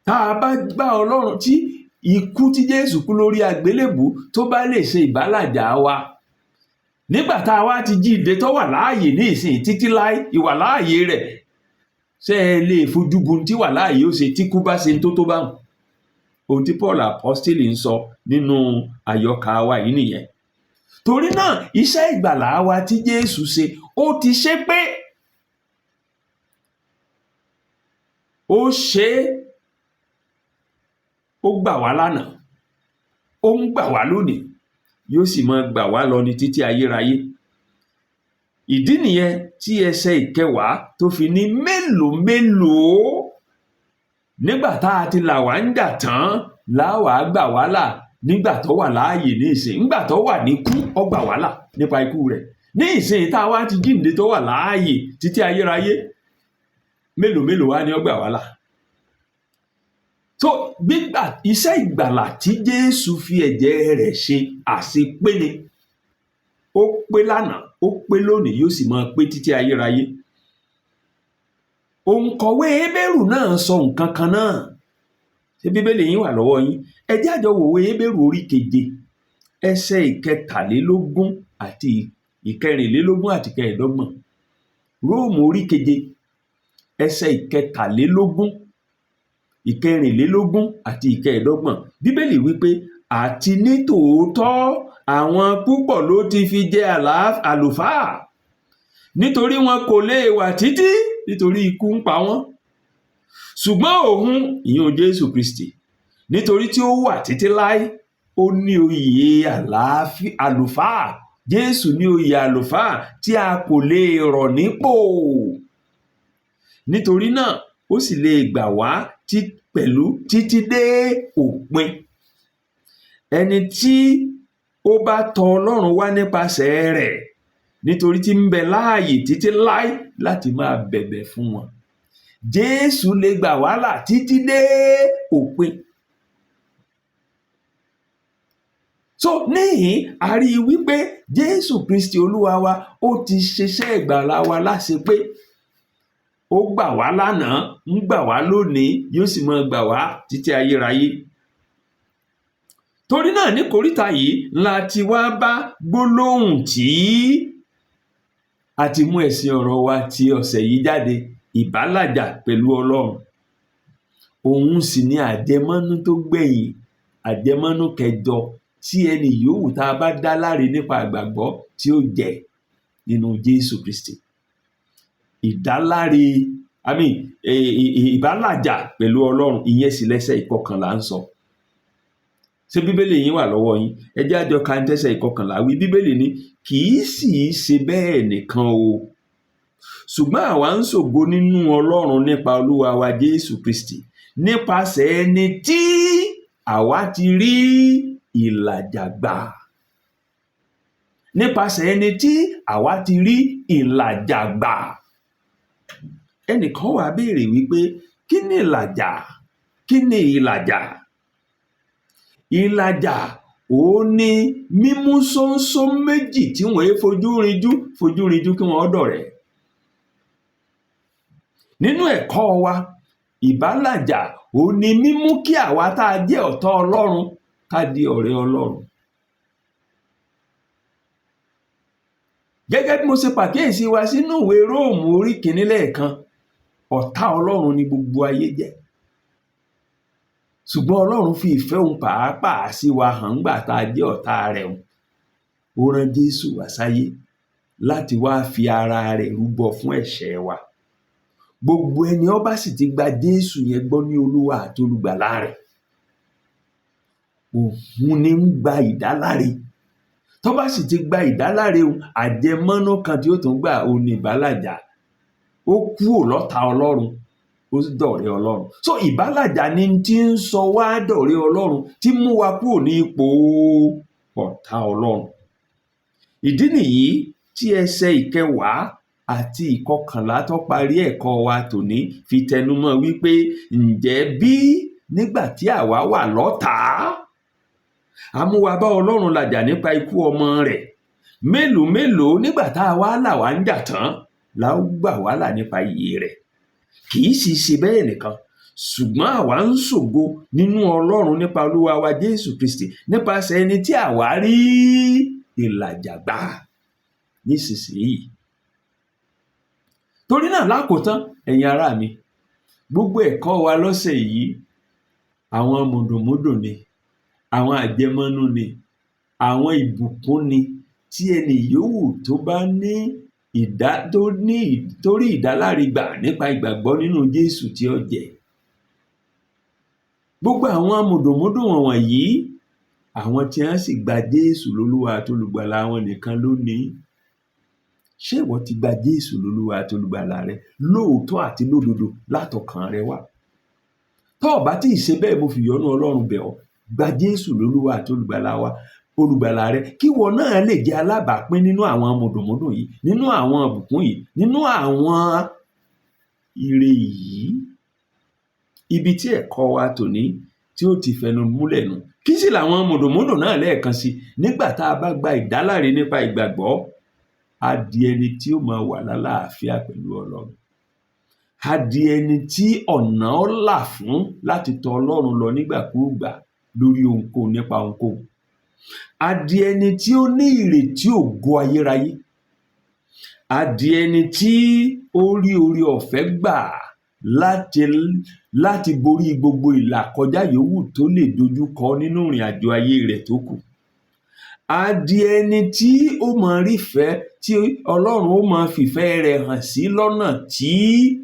Tá a bá bá Ọlọ́run, tí ikú tí Jésù kú lórí àgbélébùú tó bá lè ṣe ìbálàjà wa, nígbà tá a wá ti jíǹde tó wà láàyè ní ìsìn títí láé, ìwà láàyè rẹ̀, ṣé ẹ lè fojú bu tí wà láàyè ó ṣe tí kú bá ṣe tó tó báwọn? Ohun tí Paul Apostle ń sọ nínú àyọkà wa yìí nìyẹn. Torí náà, iṣẹ́ ìgbàlà wa tí Jésù ṣe, ó ti ṣe pé ó ṣe é. Ó gbà wá lánàá, ó ń gbà wá lónìí, yóò sì máa gbà wá lọ ní títí ayérayé. Ìdí nìyẹn tí ẹsẹ̀ 10 tó fi ní mélòó mélòó nígbà tá a ti là wá ń jà tán láwàá gbà wá là nígbà tó wà láàyè ní ìsìn. Nígbà tó wà ní kú, ó gbà wá là nípa ikú rẹ̀. Ní ìsìn tá a wá ti jíǹde tó wà láàyè títí ayérayé, mélòó mélòó wá ní ó gbà wá là. So gbígbà iṣẹ́ ìgbàlà tí Jésù fi ẹ̀jẹ̀ rẹ̀ ṣe, àṣepé ni. Ó pé lánàá, ó pé lónìí, yóò sì máa pé títí ayérayé. Òǹkọ̀wé Hébérù náà sọ nǹkan kan náà. Ṣé Bíbélì yín wà lọ́wọ́ yín? Ẹ jẹ́ àjọ wòwe Hébérù orí 7 ẹsẹ̀ 23 àti 24 àti 25. Róòmù orí 7 ẹsẹ̀ 23, 24 àti 25. Bíbélì wípé, àti ní tòótọ́ àwọn púpọ̀ ló ti fi jẹ́ àlùfáà, nítorí wọn kò lè wà títí, nítorí ikú ń pa wọ́n. Ṣùgbọ́n òun, ìyẹn Jésù Kristi, nítorí tí ó wà títí láé, ó ní oyè àlùfáà. Jésù ní oyè àlùfáà tí a kò lè rọ̀ nípò. Nítorí náà ó sì lè gbà wá pẹ̀lú títí dé òpin. Ẹni tí ó bá tọ Ọlọ́run wá nípasẹ̀ rẹ̀, nítorí tí ń bẹ láàyè títí láé láti máa bẹ̀bẹ̀ fún wọn. Jésù lè gbà wá là títí dé òpin. So níhìn a rí i wípé Jésù Kristi Olúwa wa, ó ti ṣiṣẹ́ ìgbàlà wa láṣepé. Ó gbà wá lánàá, ń gbà wá lónìí, yóò sì máa gbà wá títí ayérayé. Torí náà ní kòríta yìí la ti wá bá gbólóhùn tí a ti mú ẹ̀sìn ọ̀rọ̀ wa ti ọ̀sẹ̀ yìí jáde. Ìbálàjà pẹ̀lú Ọlọ́run. Òun sì ni àjẹmọ́nú tó gbẹ̀yìn, àjẹmọ́nú kẹjọ tí ẹni yòówù tá a bá dá láre nípa ìgbàgbọ́ tí ó jẹ nínú Jésù Kristi. Ìdáláre, I mean, ìbálàjà pẹ̀lú Ọlọ́run, ìyẹn sì lẹ́sẹ̀ 11 ń sọ. Ṣé Bíbélì yín wà lọ́wọ́ yín? Ẹ jẹ́ á jọ ka tẹ́sẹ̀ 11 wí. Bíbélì ní, kì í sì í ṣe bẹ́ẹ̀ nìkan o, ṣùgbọ́n àwa ń ṣògo nínú Ọlọ́run nípa Olúwa wa Jésù Kristi, nípasẹ̀ ẹni tí àwa ti rí ìlàjà gbà. Nípasẹ̀ ẹni tí àwa ti rí ìlàjà gbà. Ẹnìkan wá béèrè wípé, kí ni ìlàjà? Kí ni ìlàjà? Ìlàjà òun ni mímú ṣóńṣó méjì tí wọ́n é fojú rinjú kí wọ́n dọ̀rẹ́. Nínú ẹ̀kọ́ wa, ìbálàjà òun ni mímú kí àwa tá a jẹ́ ọ̀tá Ọlọ́run ká di ọ̀rẹ́ Ọlọ́run. Gẹ́gẹ́ bí mo ṣe pàkíyèsí wa sínú ìwé Róòmù orí 1 lẹ́ẹ̀kan, ọ̀tá Ọlọ́run ni gbogbo ayé jẹ́. Ṣùgbọ́n Ọlọ́run fi ìfẹ́ òun pàápàá sí wa hàn ńgbà tá a jẹ́ ọ̀tá rẹ̀ o. Ó rán Jésù wá sáyé láti wá fi ara rẹ̀ rúbọ fún ẹ̀ṣẹ̀ wa. Gbogbo ẹni ó bá sì ti gba Jésù yẹn gbọ́ ní Olúwa àti Olùgbàlà rẹ̀, òun ní ń gba ìdáláre. Tó bá sì ti gba ìdáláre òun, àjẹmọ́nú kan tí ó tún gbà òun ní ìbálàjà. Ó kúrò lọ́tá Ọlọ́run, ó dọ̀rẹ́ Ọlọ́run. So ìbálàjà ni tí ń sọ wá dọ̀rẹ́ Ọlọ́run, tí mú wa kúrò ní ipò ọ̀tá Ọlọ́run. Ìdí nìyí tí ẹsẹ̀ 10 àti 11 tó parí ẹ̀kọ́ wa tòní fi tẹnumọ́ wípé, ǹjẹ́ bí nígbà tí àwa wà lọ́tàá, a mú wa bá Ọlọ́run làjà nípa ikú ọmọ rẹ̀, mélòó mélòó nígbà tá a wá là wá ń jà tán, la ó gbà wá là nípa ìyè rẹ̀. Kì í sì ṣe bẹ́ẹ̀ nìkan, ṣùgbọ́n àwa ń ṣògo nínú Ọlọ́run nípa Olúwa wa Jésù Kristi, nípasẹ̀ ẹni tí àwa rí ìlàjà gbà nísinsìnyí. Torí náà lákòótán, ẹ̀yin ará mi, gbogbo ẹ̀kọ́ wa lọ́sẹ̀ yìí, àwọn mùdùnmúdùn ni, àwọn àjẹmọ́nú ni, àwọn ìbùkún ni tí ẹni yòówù tó bá ní ìdá tó ní torí ìdáláre gbà nípa ìgbàgbọ́ nínú Jésù tí ó jẹ. Gbogbo àwọn mùdùnmúdùn wọ̀nyí, àwọn tí wọ́n sì gba Jésù lólúwa àti olùgbàlà wọn nìkan ló ní. Ṣé ìwọ ti gba Jésù lólúwa àti olùgbàlà rẹ lóòótọ́ àti lódodo látọkàn rẹ wá? Tó o bá tíì ṣe bẹ́ẹ̀, mo fi ìyọ́nú Ọlọ́run bẹ̀ ọ́, gba Jésù lólúwa àti olùgbàlà wa, olùgbàlà rẹ, kí ìwọ náà lè jẹ́ alábàápín nínú àwọn mùdùnmúdùn yìí, nínú àwọn ìbùkún yìí, nínú àwọn ire yìí. Ibi tí ẹ̀kọ́ wa tòní tí ó ti fẹnu múlẹ̀ nù. Kí sì làwọn mùdùnmúdùn náà lẹ́ẹ̀kan sí? Nígbà tá a bá gba ìdáláre nípa ìgbàgbọ́, á di ẹni tí ó máa wà lálàáfíà pẹ̀lú Ọlọ́run. Á di ẹni tí ọ̀nà ó là fún láti tọ Ọlọ́run lọ nígbàkúùgbà lórí ohunkóhun nípa ohunkóhun. Á di ẹni tí ó ní ìrètí ògo ayérayé. Á di ẹni tí ó rí oore ọ̀fẹ́ gbà láti borí gbogbo ìlàkọjá yòówù tó lè dojú kọ nínú ìrìn àjò ayé rẹ̀ tó kù. Á di ẹni tí ó máa rífẹ̀ẹ́, tí Ọlọ́run ó máa fìfẹ́ rẹ̀ hàn sí lọ́nà tí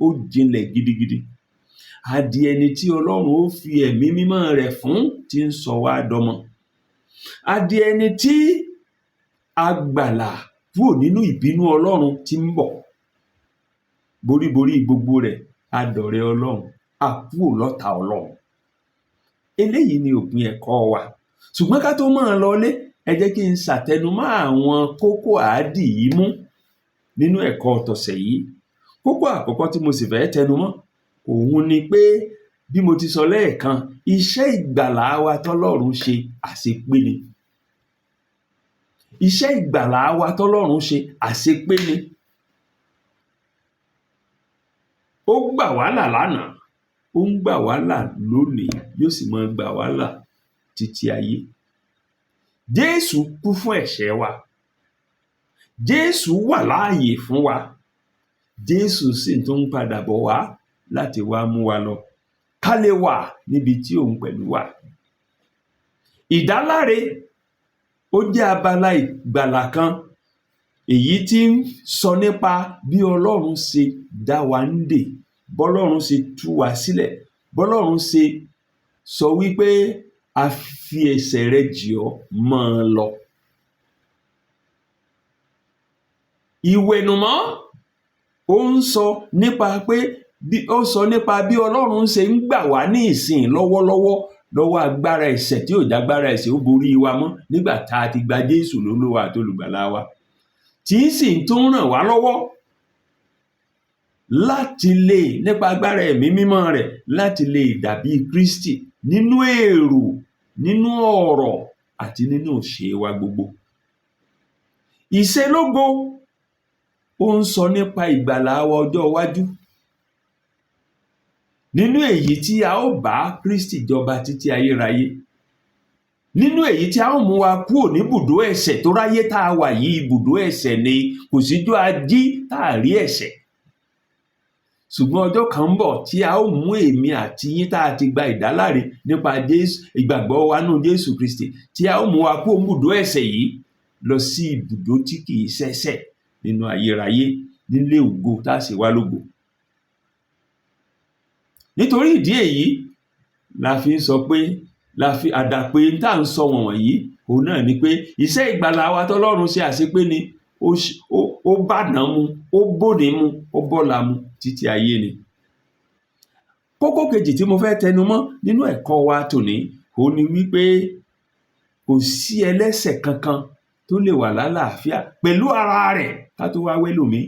ó jinlẹ̀ gidigidi. Á di ẹni tí Ọlọ́run ó fi ẹ̀mí mímọ́ rẹ̀ fún tí ń sọ wá dọmọ. Á di ẹni tí a gbàlà kúrò nínú ìbínú Ọlọ́run tí ń bọ̀. Boríborí gbogbo rẹ̀, a dọ̀rẹ́ Ọlọ́run, a kúrò lọ́tàá Ọlọ́run. Eléyìí ni òpin ẹ̀kọ́ wa. Ṣùgbọ́n ká tó máa lọlé, ẹ jẹ́ kí n ṣàtẹnumọ́ àwọn kókó àádì yìí mú nínú ẹ̀kọ́ tọ̀sẹ̀ yìí. Kókó àkọ́kọ́ tí mo sì fẹ́ tẹnumọ́, òun ni pé bí mo ti sọ lẹ́ẹ̀kan, iṣẹ́ ìgbàlà wa tọ́lọ́run ṣe àṣepé ni. Iṣẹ́ ìgbàlà wa tọ́lọ́run ṣe àṣepé ni. Ó gbà wá là lánàá, ó ń gbà wá là lónìí, yóò sì máa gbà wá là títí ayé. Jésù kú fún ẹ̀ṣẹ̀ wa. Jésù wà láàyè fún wa. Jésù sì tún ń padà bọ̀ wá láti wá mú wa lọ, ká lè wà níbi tí òun pẹ̀lú wà. Ìdáláre, ó jẹ́ abala ìgbàlà kan, èyí tí ń sọ nípa bí Ọlọ́run ṣe dá wa nídè, bọ́lọ́run ṣe tú wa sílẹ̀, bọ́lọ́run ṣe sọ wípé a fi ẹ̀ṣẹ̀ rẹ jì ọ́, máa lọ. Ìwẹ̀nùmọ́, ó ń sọ nípa pé ó sọ nípa bí Ọlọ́run ṣe ń gbà wá ní ìsìn lọ́wọ́lọ́wọ́ lọ́wọ́ agbára ẹ̀ṣẹ̀ tí ò jágbára ẹ̀ṣẹ̀ ó borí wa mọ́ nígbà tá a ti gba Jésù lólúwa àti olùgbàlà wa, tí sì tún ràn wá lọ́wọ́ láti lè, nípa agbára ẹ̀mí mímọ́ rẹ̀, láti lè dàbí Kristi nínú èrò, nínú ọ̀rọ̀ àti nínú ìṣe wa gbogbo. Ìṣelógo, ó ń sọ nípa ìgbàlà wa ọjọ́ iwájú, nínú èyí tí a ó bá Kristi jọba títí ayérayé, nínú èyí tí a ó mú wa kúrò níbùdó ẹ̀ṣẹ̀ tó ráyé tá a wà yìí. Ibùdó ẹ̀ṣẹ̀ ni, kò síjọ́ ají tá a rí ẹ̀ṣẹ̀. Ṣùgbọ́n ọjọ́ kan ń bọ̀ tí a ó mú èmi àti yín tá a ti gba ìdáláre nípa Jésù, ìgbàgbọ́ wa nínú Jésù Kristi, tí a ó mú wa kúrò níbùdó ẹ̀ṣẹ̀ yìí lọ sí ibùdó tí kìí ṣẹ̀ṣẹ̀ nínú ayérayé, nílé ògo tá a sì wá lógo. Nítorí ìdí èyí la fi ń sọ pé la fi àdàpè tá à ń sọ wọ̀nyí, òun náà ni pé iṣẹ́ ìgbàlà wa tọ́lọ́run ṣe àṣepé ni, ó bàná mu, ó bòní mu, ó bọ́la mu títí ayé ni. Kókó kejì tí mo fẹ́ tẹnu mọ́ nínú ẹ̀kọ́ wa tòní, òun ni wípé kò sí ẹlẹ́ṣẹ̀ kankan tó lè wà lálàáfíà pẹ̀lú ara rẹ̀ ká tó wá wẹ́lòmíì.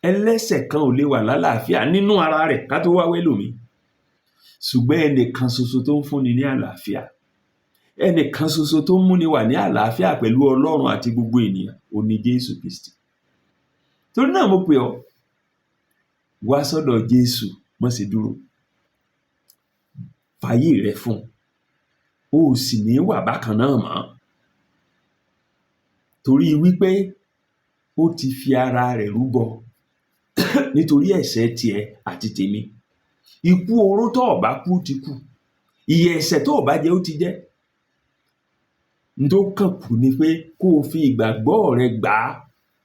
Ẹlẹ́ṣẹ̀ kan ò lè wà lálàáfíà nínú ara rẹ̀ ká tó wá wẹ́lòmíì. Ṣùgbọ́n ẹnìkan ṣoṣo tó ń fúnni ní àlàáfíà, ẹnìkan ṣoṣo tó ń múni wà ní àlàáfíà pẹ̀lú Ọlọ́run àti gbogbo ènìyàn, òun ni Jésù Kristi. Torí náà mo pè ọ́, wá sọ́dọ̀ Jésù, má ṣe dúró. Fàyè rẹ fún un. O ò sì ní wà bákan náà mọ́. Torí wípé ó ti fi ara rẹ̀ rúbọ nítorí ẹ̀ṣẹ̀ tiẹ̀ àti tèmi. Ikú oró tó ò bá kú ti kú. Ìyà ẹ̀ṣẹ̀ tó ò bá jẹ ó ti jẹ́. N tó kàn kù ni pé kó o fi ìgbàgbọ́ rẹ gbà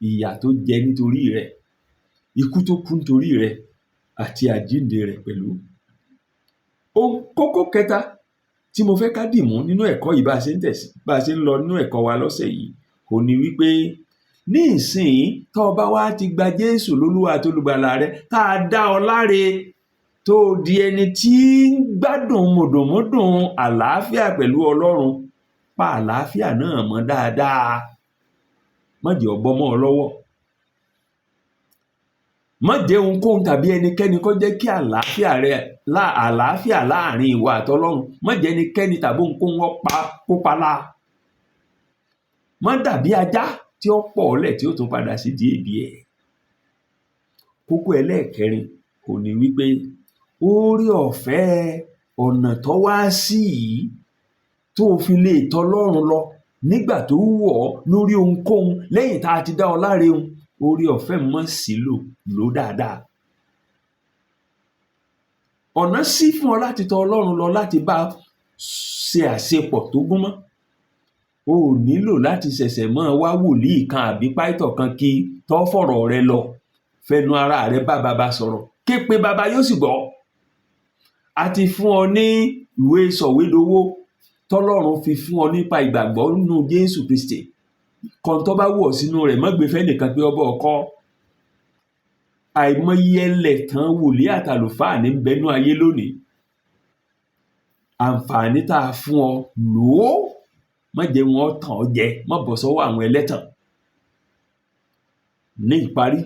ìyà tó jẹ nítorí rẹ, ikú tó kú nítorí rẹ àti àjíǹde rẹ̀ pẹ̀lú. Ohun kókó kẹta tí mo fẹ́ ká dìmú nínú ẹ̀kọ́ yìí bá a ṣe ń tẹ̀sí, bá a ṣe ń lọ nínú ẹ̀kọ́ wa lọ́sẹ̀ yìí, òun ni wípé ní ìsìn tó o bá wá ti gba Jésù lólúwa àti olùgbàlà rẹ, tá a dá ọ láre, tó o di ẹni tí ń gbádùn mùdùnmúdùn àlàáfíà pẹ̀lú Ọlọ́run, pa àlàáfíà náà mọ́ dáadáa. Má jẹ́ ó bọ́ mọ́ ọ lọ́wọ́. Má jẹ́ ohunkóhun tàbí ẹnikẹ́ni kó jẹ́ kí àlàáfíà rẹ, àlàáfíà láàrin ìwọ àtọlọ́run, má jẹ́ ẹnikẹ́ni tàbí ohunkóhun ó pa kó pa láa. Má dàbí ajá tí ó pọ̀ ọ́lẹ̀ tí ó tún padà sídìí èébì ẹ̀. Kókó ẹlẹ́ẹ̀kẹrin òun ni wípé oore ọ̀fẹ́ ọ̀nà tó wá sí yìí tó o fi lè tọ Ọlọ́run lọ nígbà tó wù ọ́ lórí ohunkóhun lẹ́yìn tá a ti dá ọ láre hun, oore ọ̀fẹ́ mọ́ sí lò, lò dáadáa. Ọ̀nà sí fún ọ láti tọ Ọlọ́run lọ láti bá ṣe àṣepọ̀ tó gúnmọ́. O ò nílò láti ṣẹ̀ṣẹ̀ máa wá wòlíì kan àbí pásítọ̀ kan kí tó fọ̀rọ̀ rẹ lọ. Fẹnu ara rẹ bá baba sọ̀rọ̀. Ké pe baba yóò sì gbọ́. A ti fún ọ ní ìwé sọ̀wédowó tọ́lọ́run fi fún ọ nípa ìgbàgbọ́ nínú Jésù Kristi. Kọ́n tó bá wù ọ́ sínú rẹ̀, má gbé fẹ́nìkan pé ọbọ̀ ọkọ́. Àìmọye ẹlẹ́tàn wòlíì àtàlùfáà ní ń bẹnú ayé lónìí. Àǹfààní tá a fún ọ, lò ó. Má jẹ́ wọn tàn ọ́ jẹ, má bọ́ sọ́wọ́ àwọn ẹlẹ́tàn. Ní ìparí,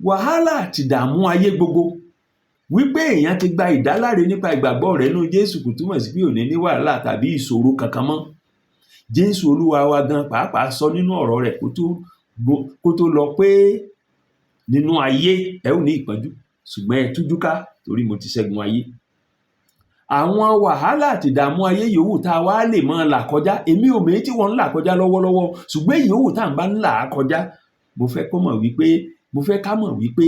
wàhálà àti ìdààmú ayé gbogbo wípé èèyàn ti gba ìdáláre nípa ìgbàgbọ́ rẹ̀ nínú Jésù kò túmọ̀ sí pé ò ní ní wàhálà tàbí ìṣòro kankan mọ́. Jésù Olúwa wa gan pàápàá sọ nínú ọ̀rọ̀ rẹ̀ kó tó lọ pé nínú ayé ẹ ó ní ìpọ́njú, ṣùgbọ́n ẹ tújú ká torí mo ti ṣẹ́gun ayé. Àwọn wàhálà àti ìdààmú ayé yòówù tá a wá lè máa là kọjá, èmi ò mèyí tí wọ́n ń là kọjá lọ́wọ́lọ́wọ́, ṣùgbọ́n èyí yòówù tá à ń bá ń là á kọjá, Mo fẹ́ kó mọ̀ wípé, mo fẹ́ ká mọ̀ wípé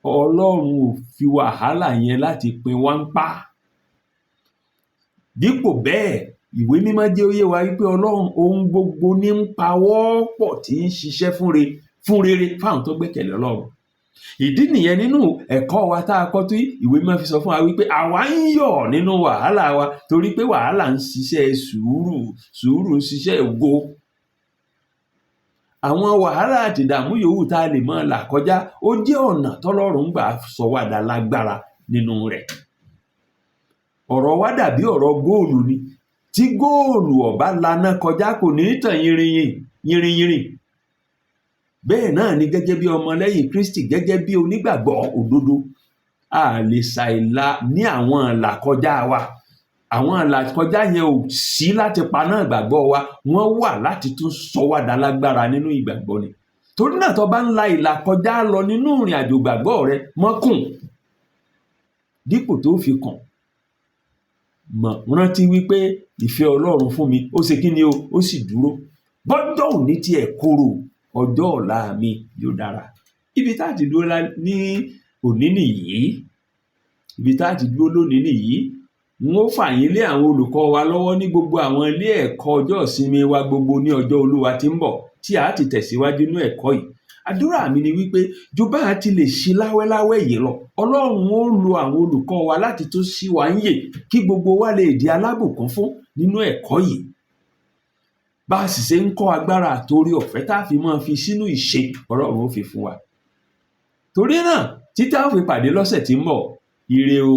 Ọlọ́run ò fi wàhálà yẹn láti pin wá ń pá. Dípò bẹ́ẹ̀, Ìwé Mímọ́ jẹ́ ó yé wa wípé Ọlọ́run ohun gbogbo ní ń pawọ́ pọ̀ tí ń ṣiṣẹ́ fún rere fáwọn tó gbẹ́kẹ̀lé Ọlọ́run. Ìdí nìyẹn nínú ẹ̀kọ́ wa tá a kọ́ tí Ìwé Mímọ́ fi sọ fún wa wípé àwa ń yọ̀ nínú wàhálà wa, torí pé wàhálà ń ṣiṣẹ́ sùúrù, sùúrù ń ṣiṣẹ́ ògo. Àwọn wàhálà àti ìdààmú yòówù tá a lè máa là kọjá, ó jẹ́ ọ̀nà tọ́lọ́run gbà sọ wá dà lágbára nínú rẹ̀. Ọ̀rọ̀ wa dàbí ọ̀rọ̀ góòlù ni. Tí góòlù ò bá laná kọjá, kò ní tàn yìnrìnyìn yìnrìnyìnrìn. Bẹ́ẹ̀ náà ni gẹ́gẹ́ bí ọmọlẹ́yìn Kristi, gẹ́gẹ́ bí onígbàgbọ́ òdodo, a lè ṣàìlà ní àwọn ìlàkọjá wa. Àwọn ìlàkọjá yẹn ò sí láti paná ìgbàgbọ́ wa, wọ́n wà láti tún sọ wá dà lágbára nínú ìgbàgbọ́ ni. Torí náà, tó bá ń la ìlàkọjá lọ nínú ìrìn àjò ìgbàgbọ́ rẹ, mọ́kùn. Dípò tó fi kàn mọ̀, rántí wípé ìfẹ́ Ọlọ́run fún mi, ó ṣe kí ni o, ó sì dúró. Bọ́jọ́ òní tiẹ̀ korò, ọjọ́ ọ̀la mi yóò dára. Ibi tá a ti dúró ní òní nìyí. Ibi tá a ti dúró lónìí nìyí. N ó fà yín lé àwọn olùkọ́ wa lọ́wọ́ ní gbogbo àwọn ilé ẹ̀kọ́ ọjọ́ ìsinmi wa gbogbo ní ọjọ́ Olúwa tí ń bọ̀, tí a ti tẹ̀síwájú nínú ẹ̀kọ́ yìí. Àdúrà mi ni wípé ju bá a ti lè ṣí láwẹ́láwẹ́ yìí lọ, Ọlọ́run ó lo àwọn olùkọ́ wa láti tún ṣí wa ń yè, kí gbogbo wa lè di alábùkún fún nínú ẹ̀kọ́ yìí. Bá a sì ṣe ń kọ́, agbára àtorí ọ̀fẹ́ tá a fi máa fi sínú ìṣe, Ọlọ́run ó fi fún wa. Torí náà, títí a ó fi pàdé lọ́sẹ̀ tí ń bọ̀, ire o.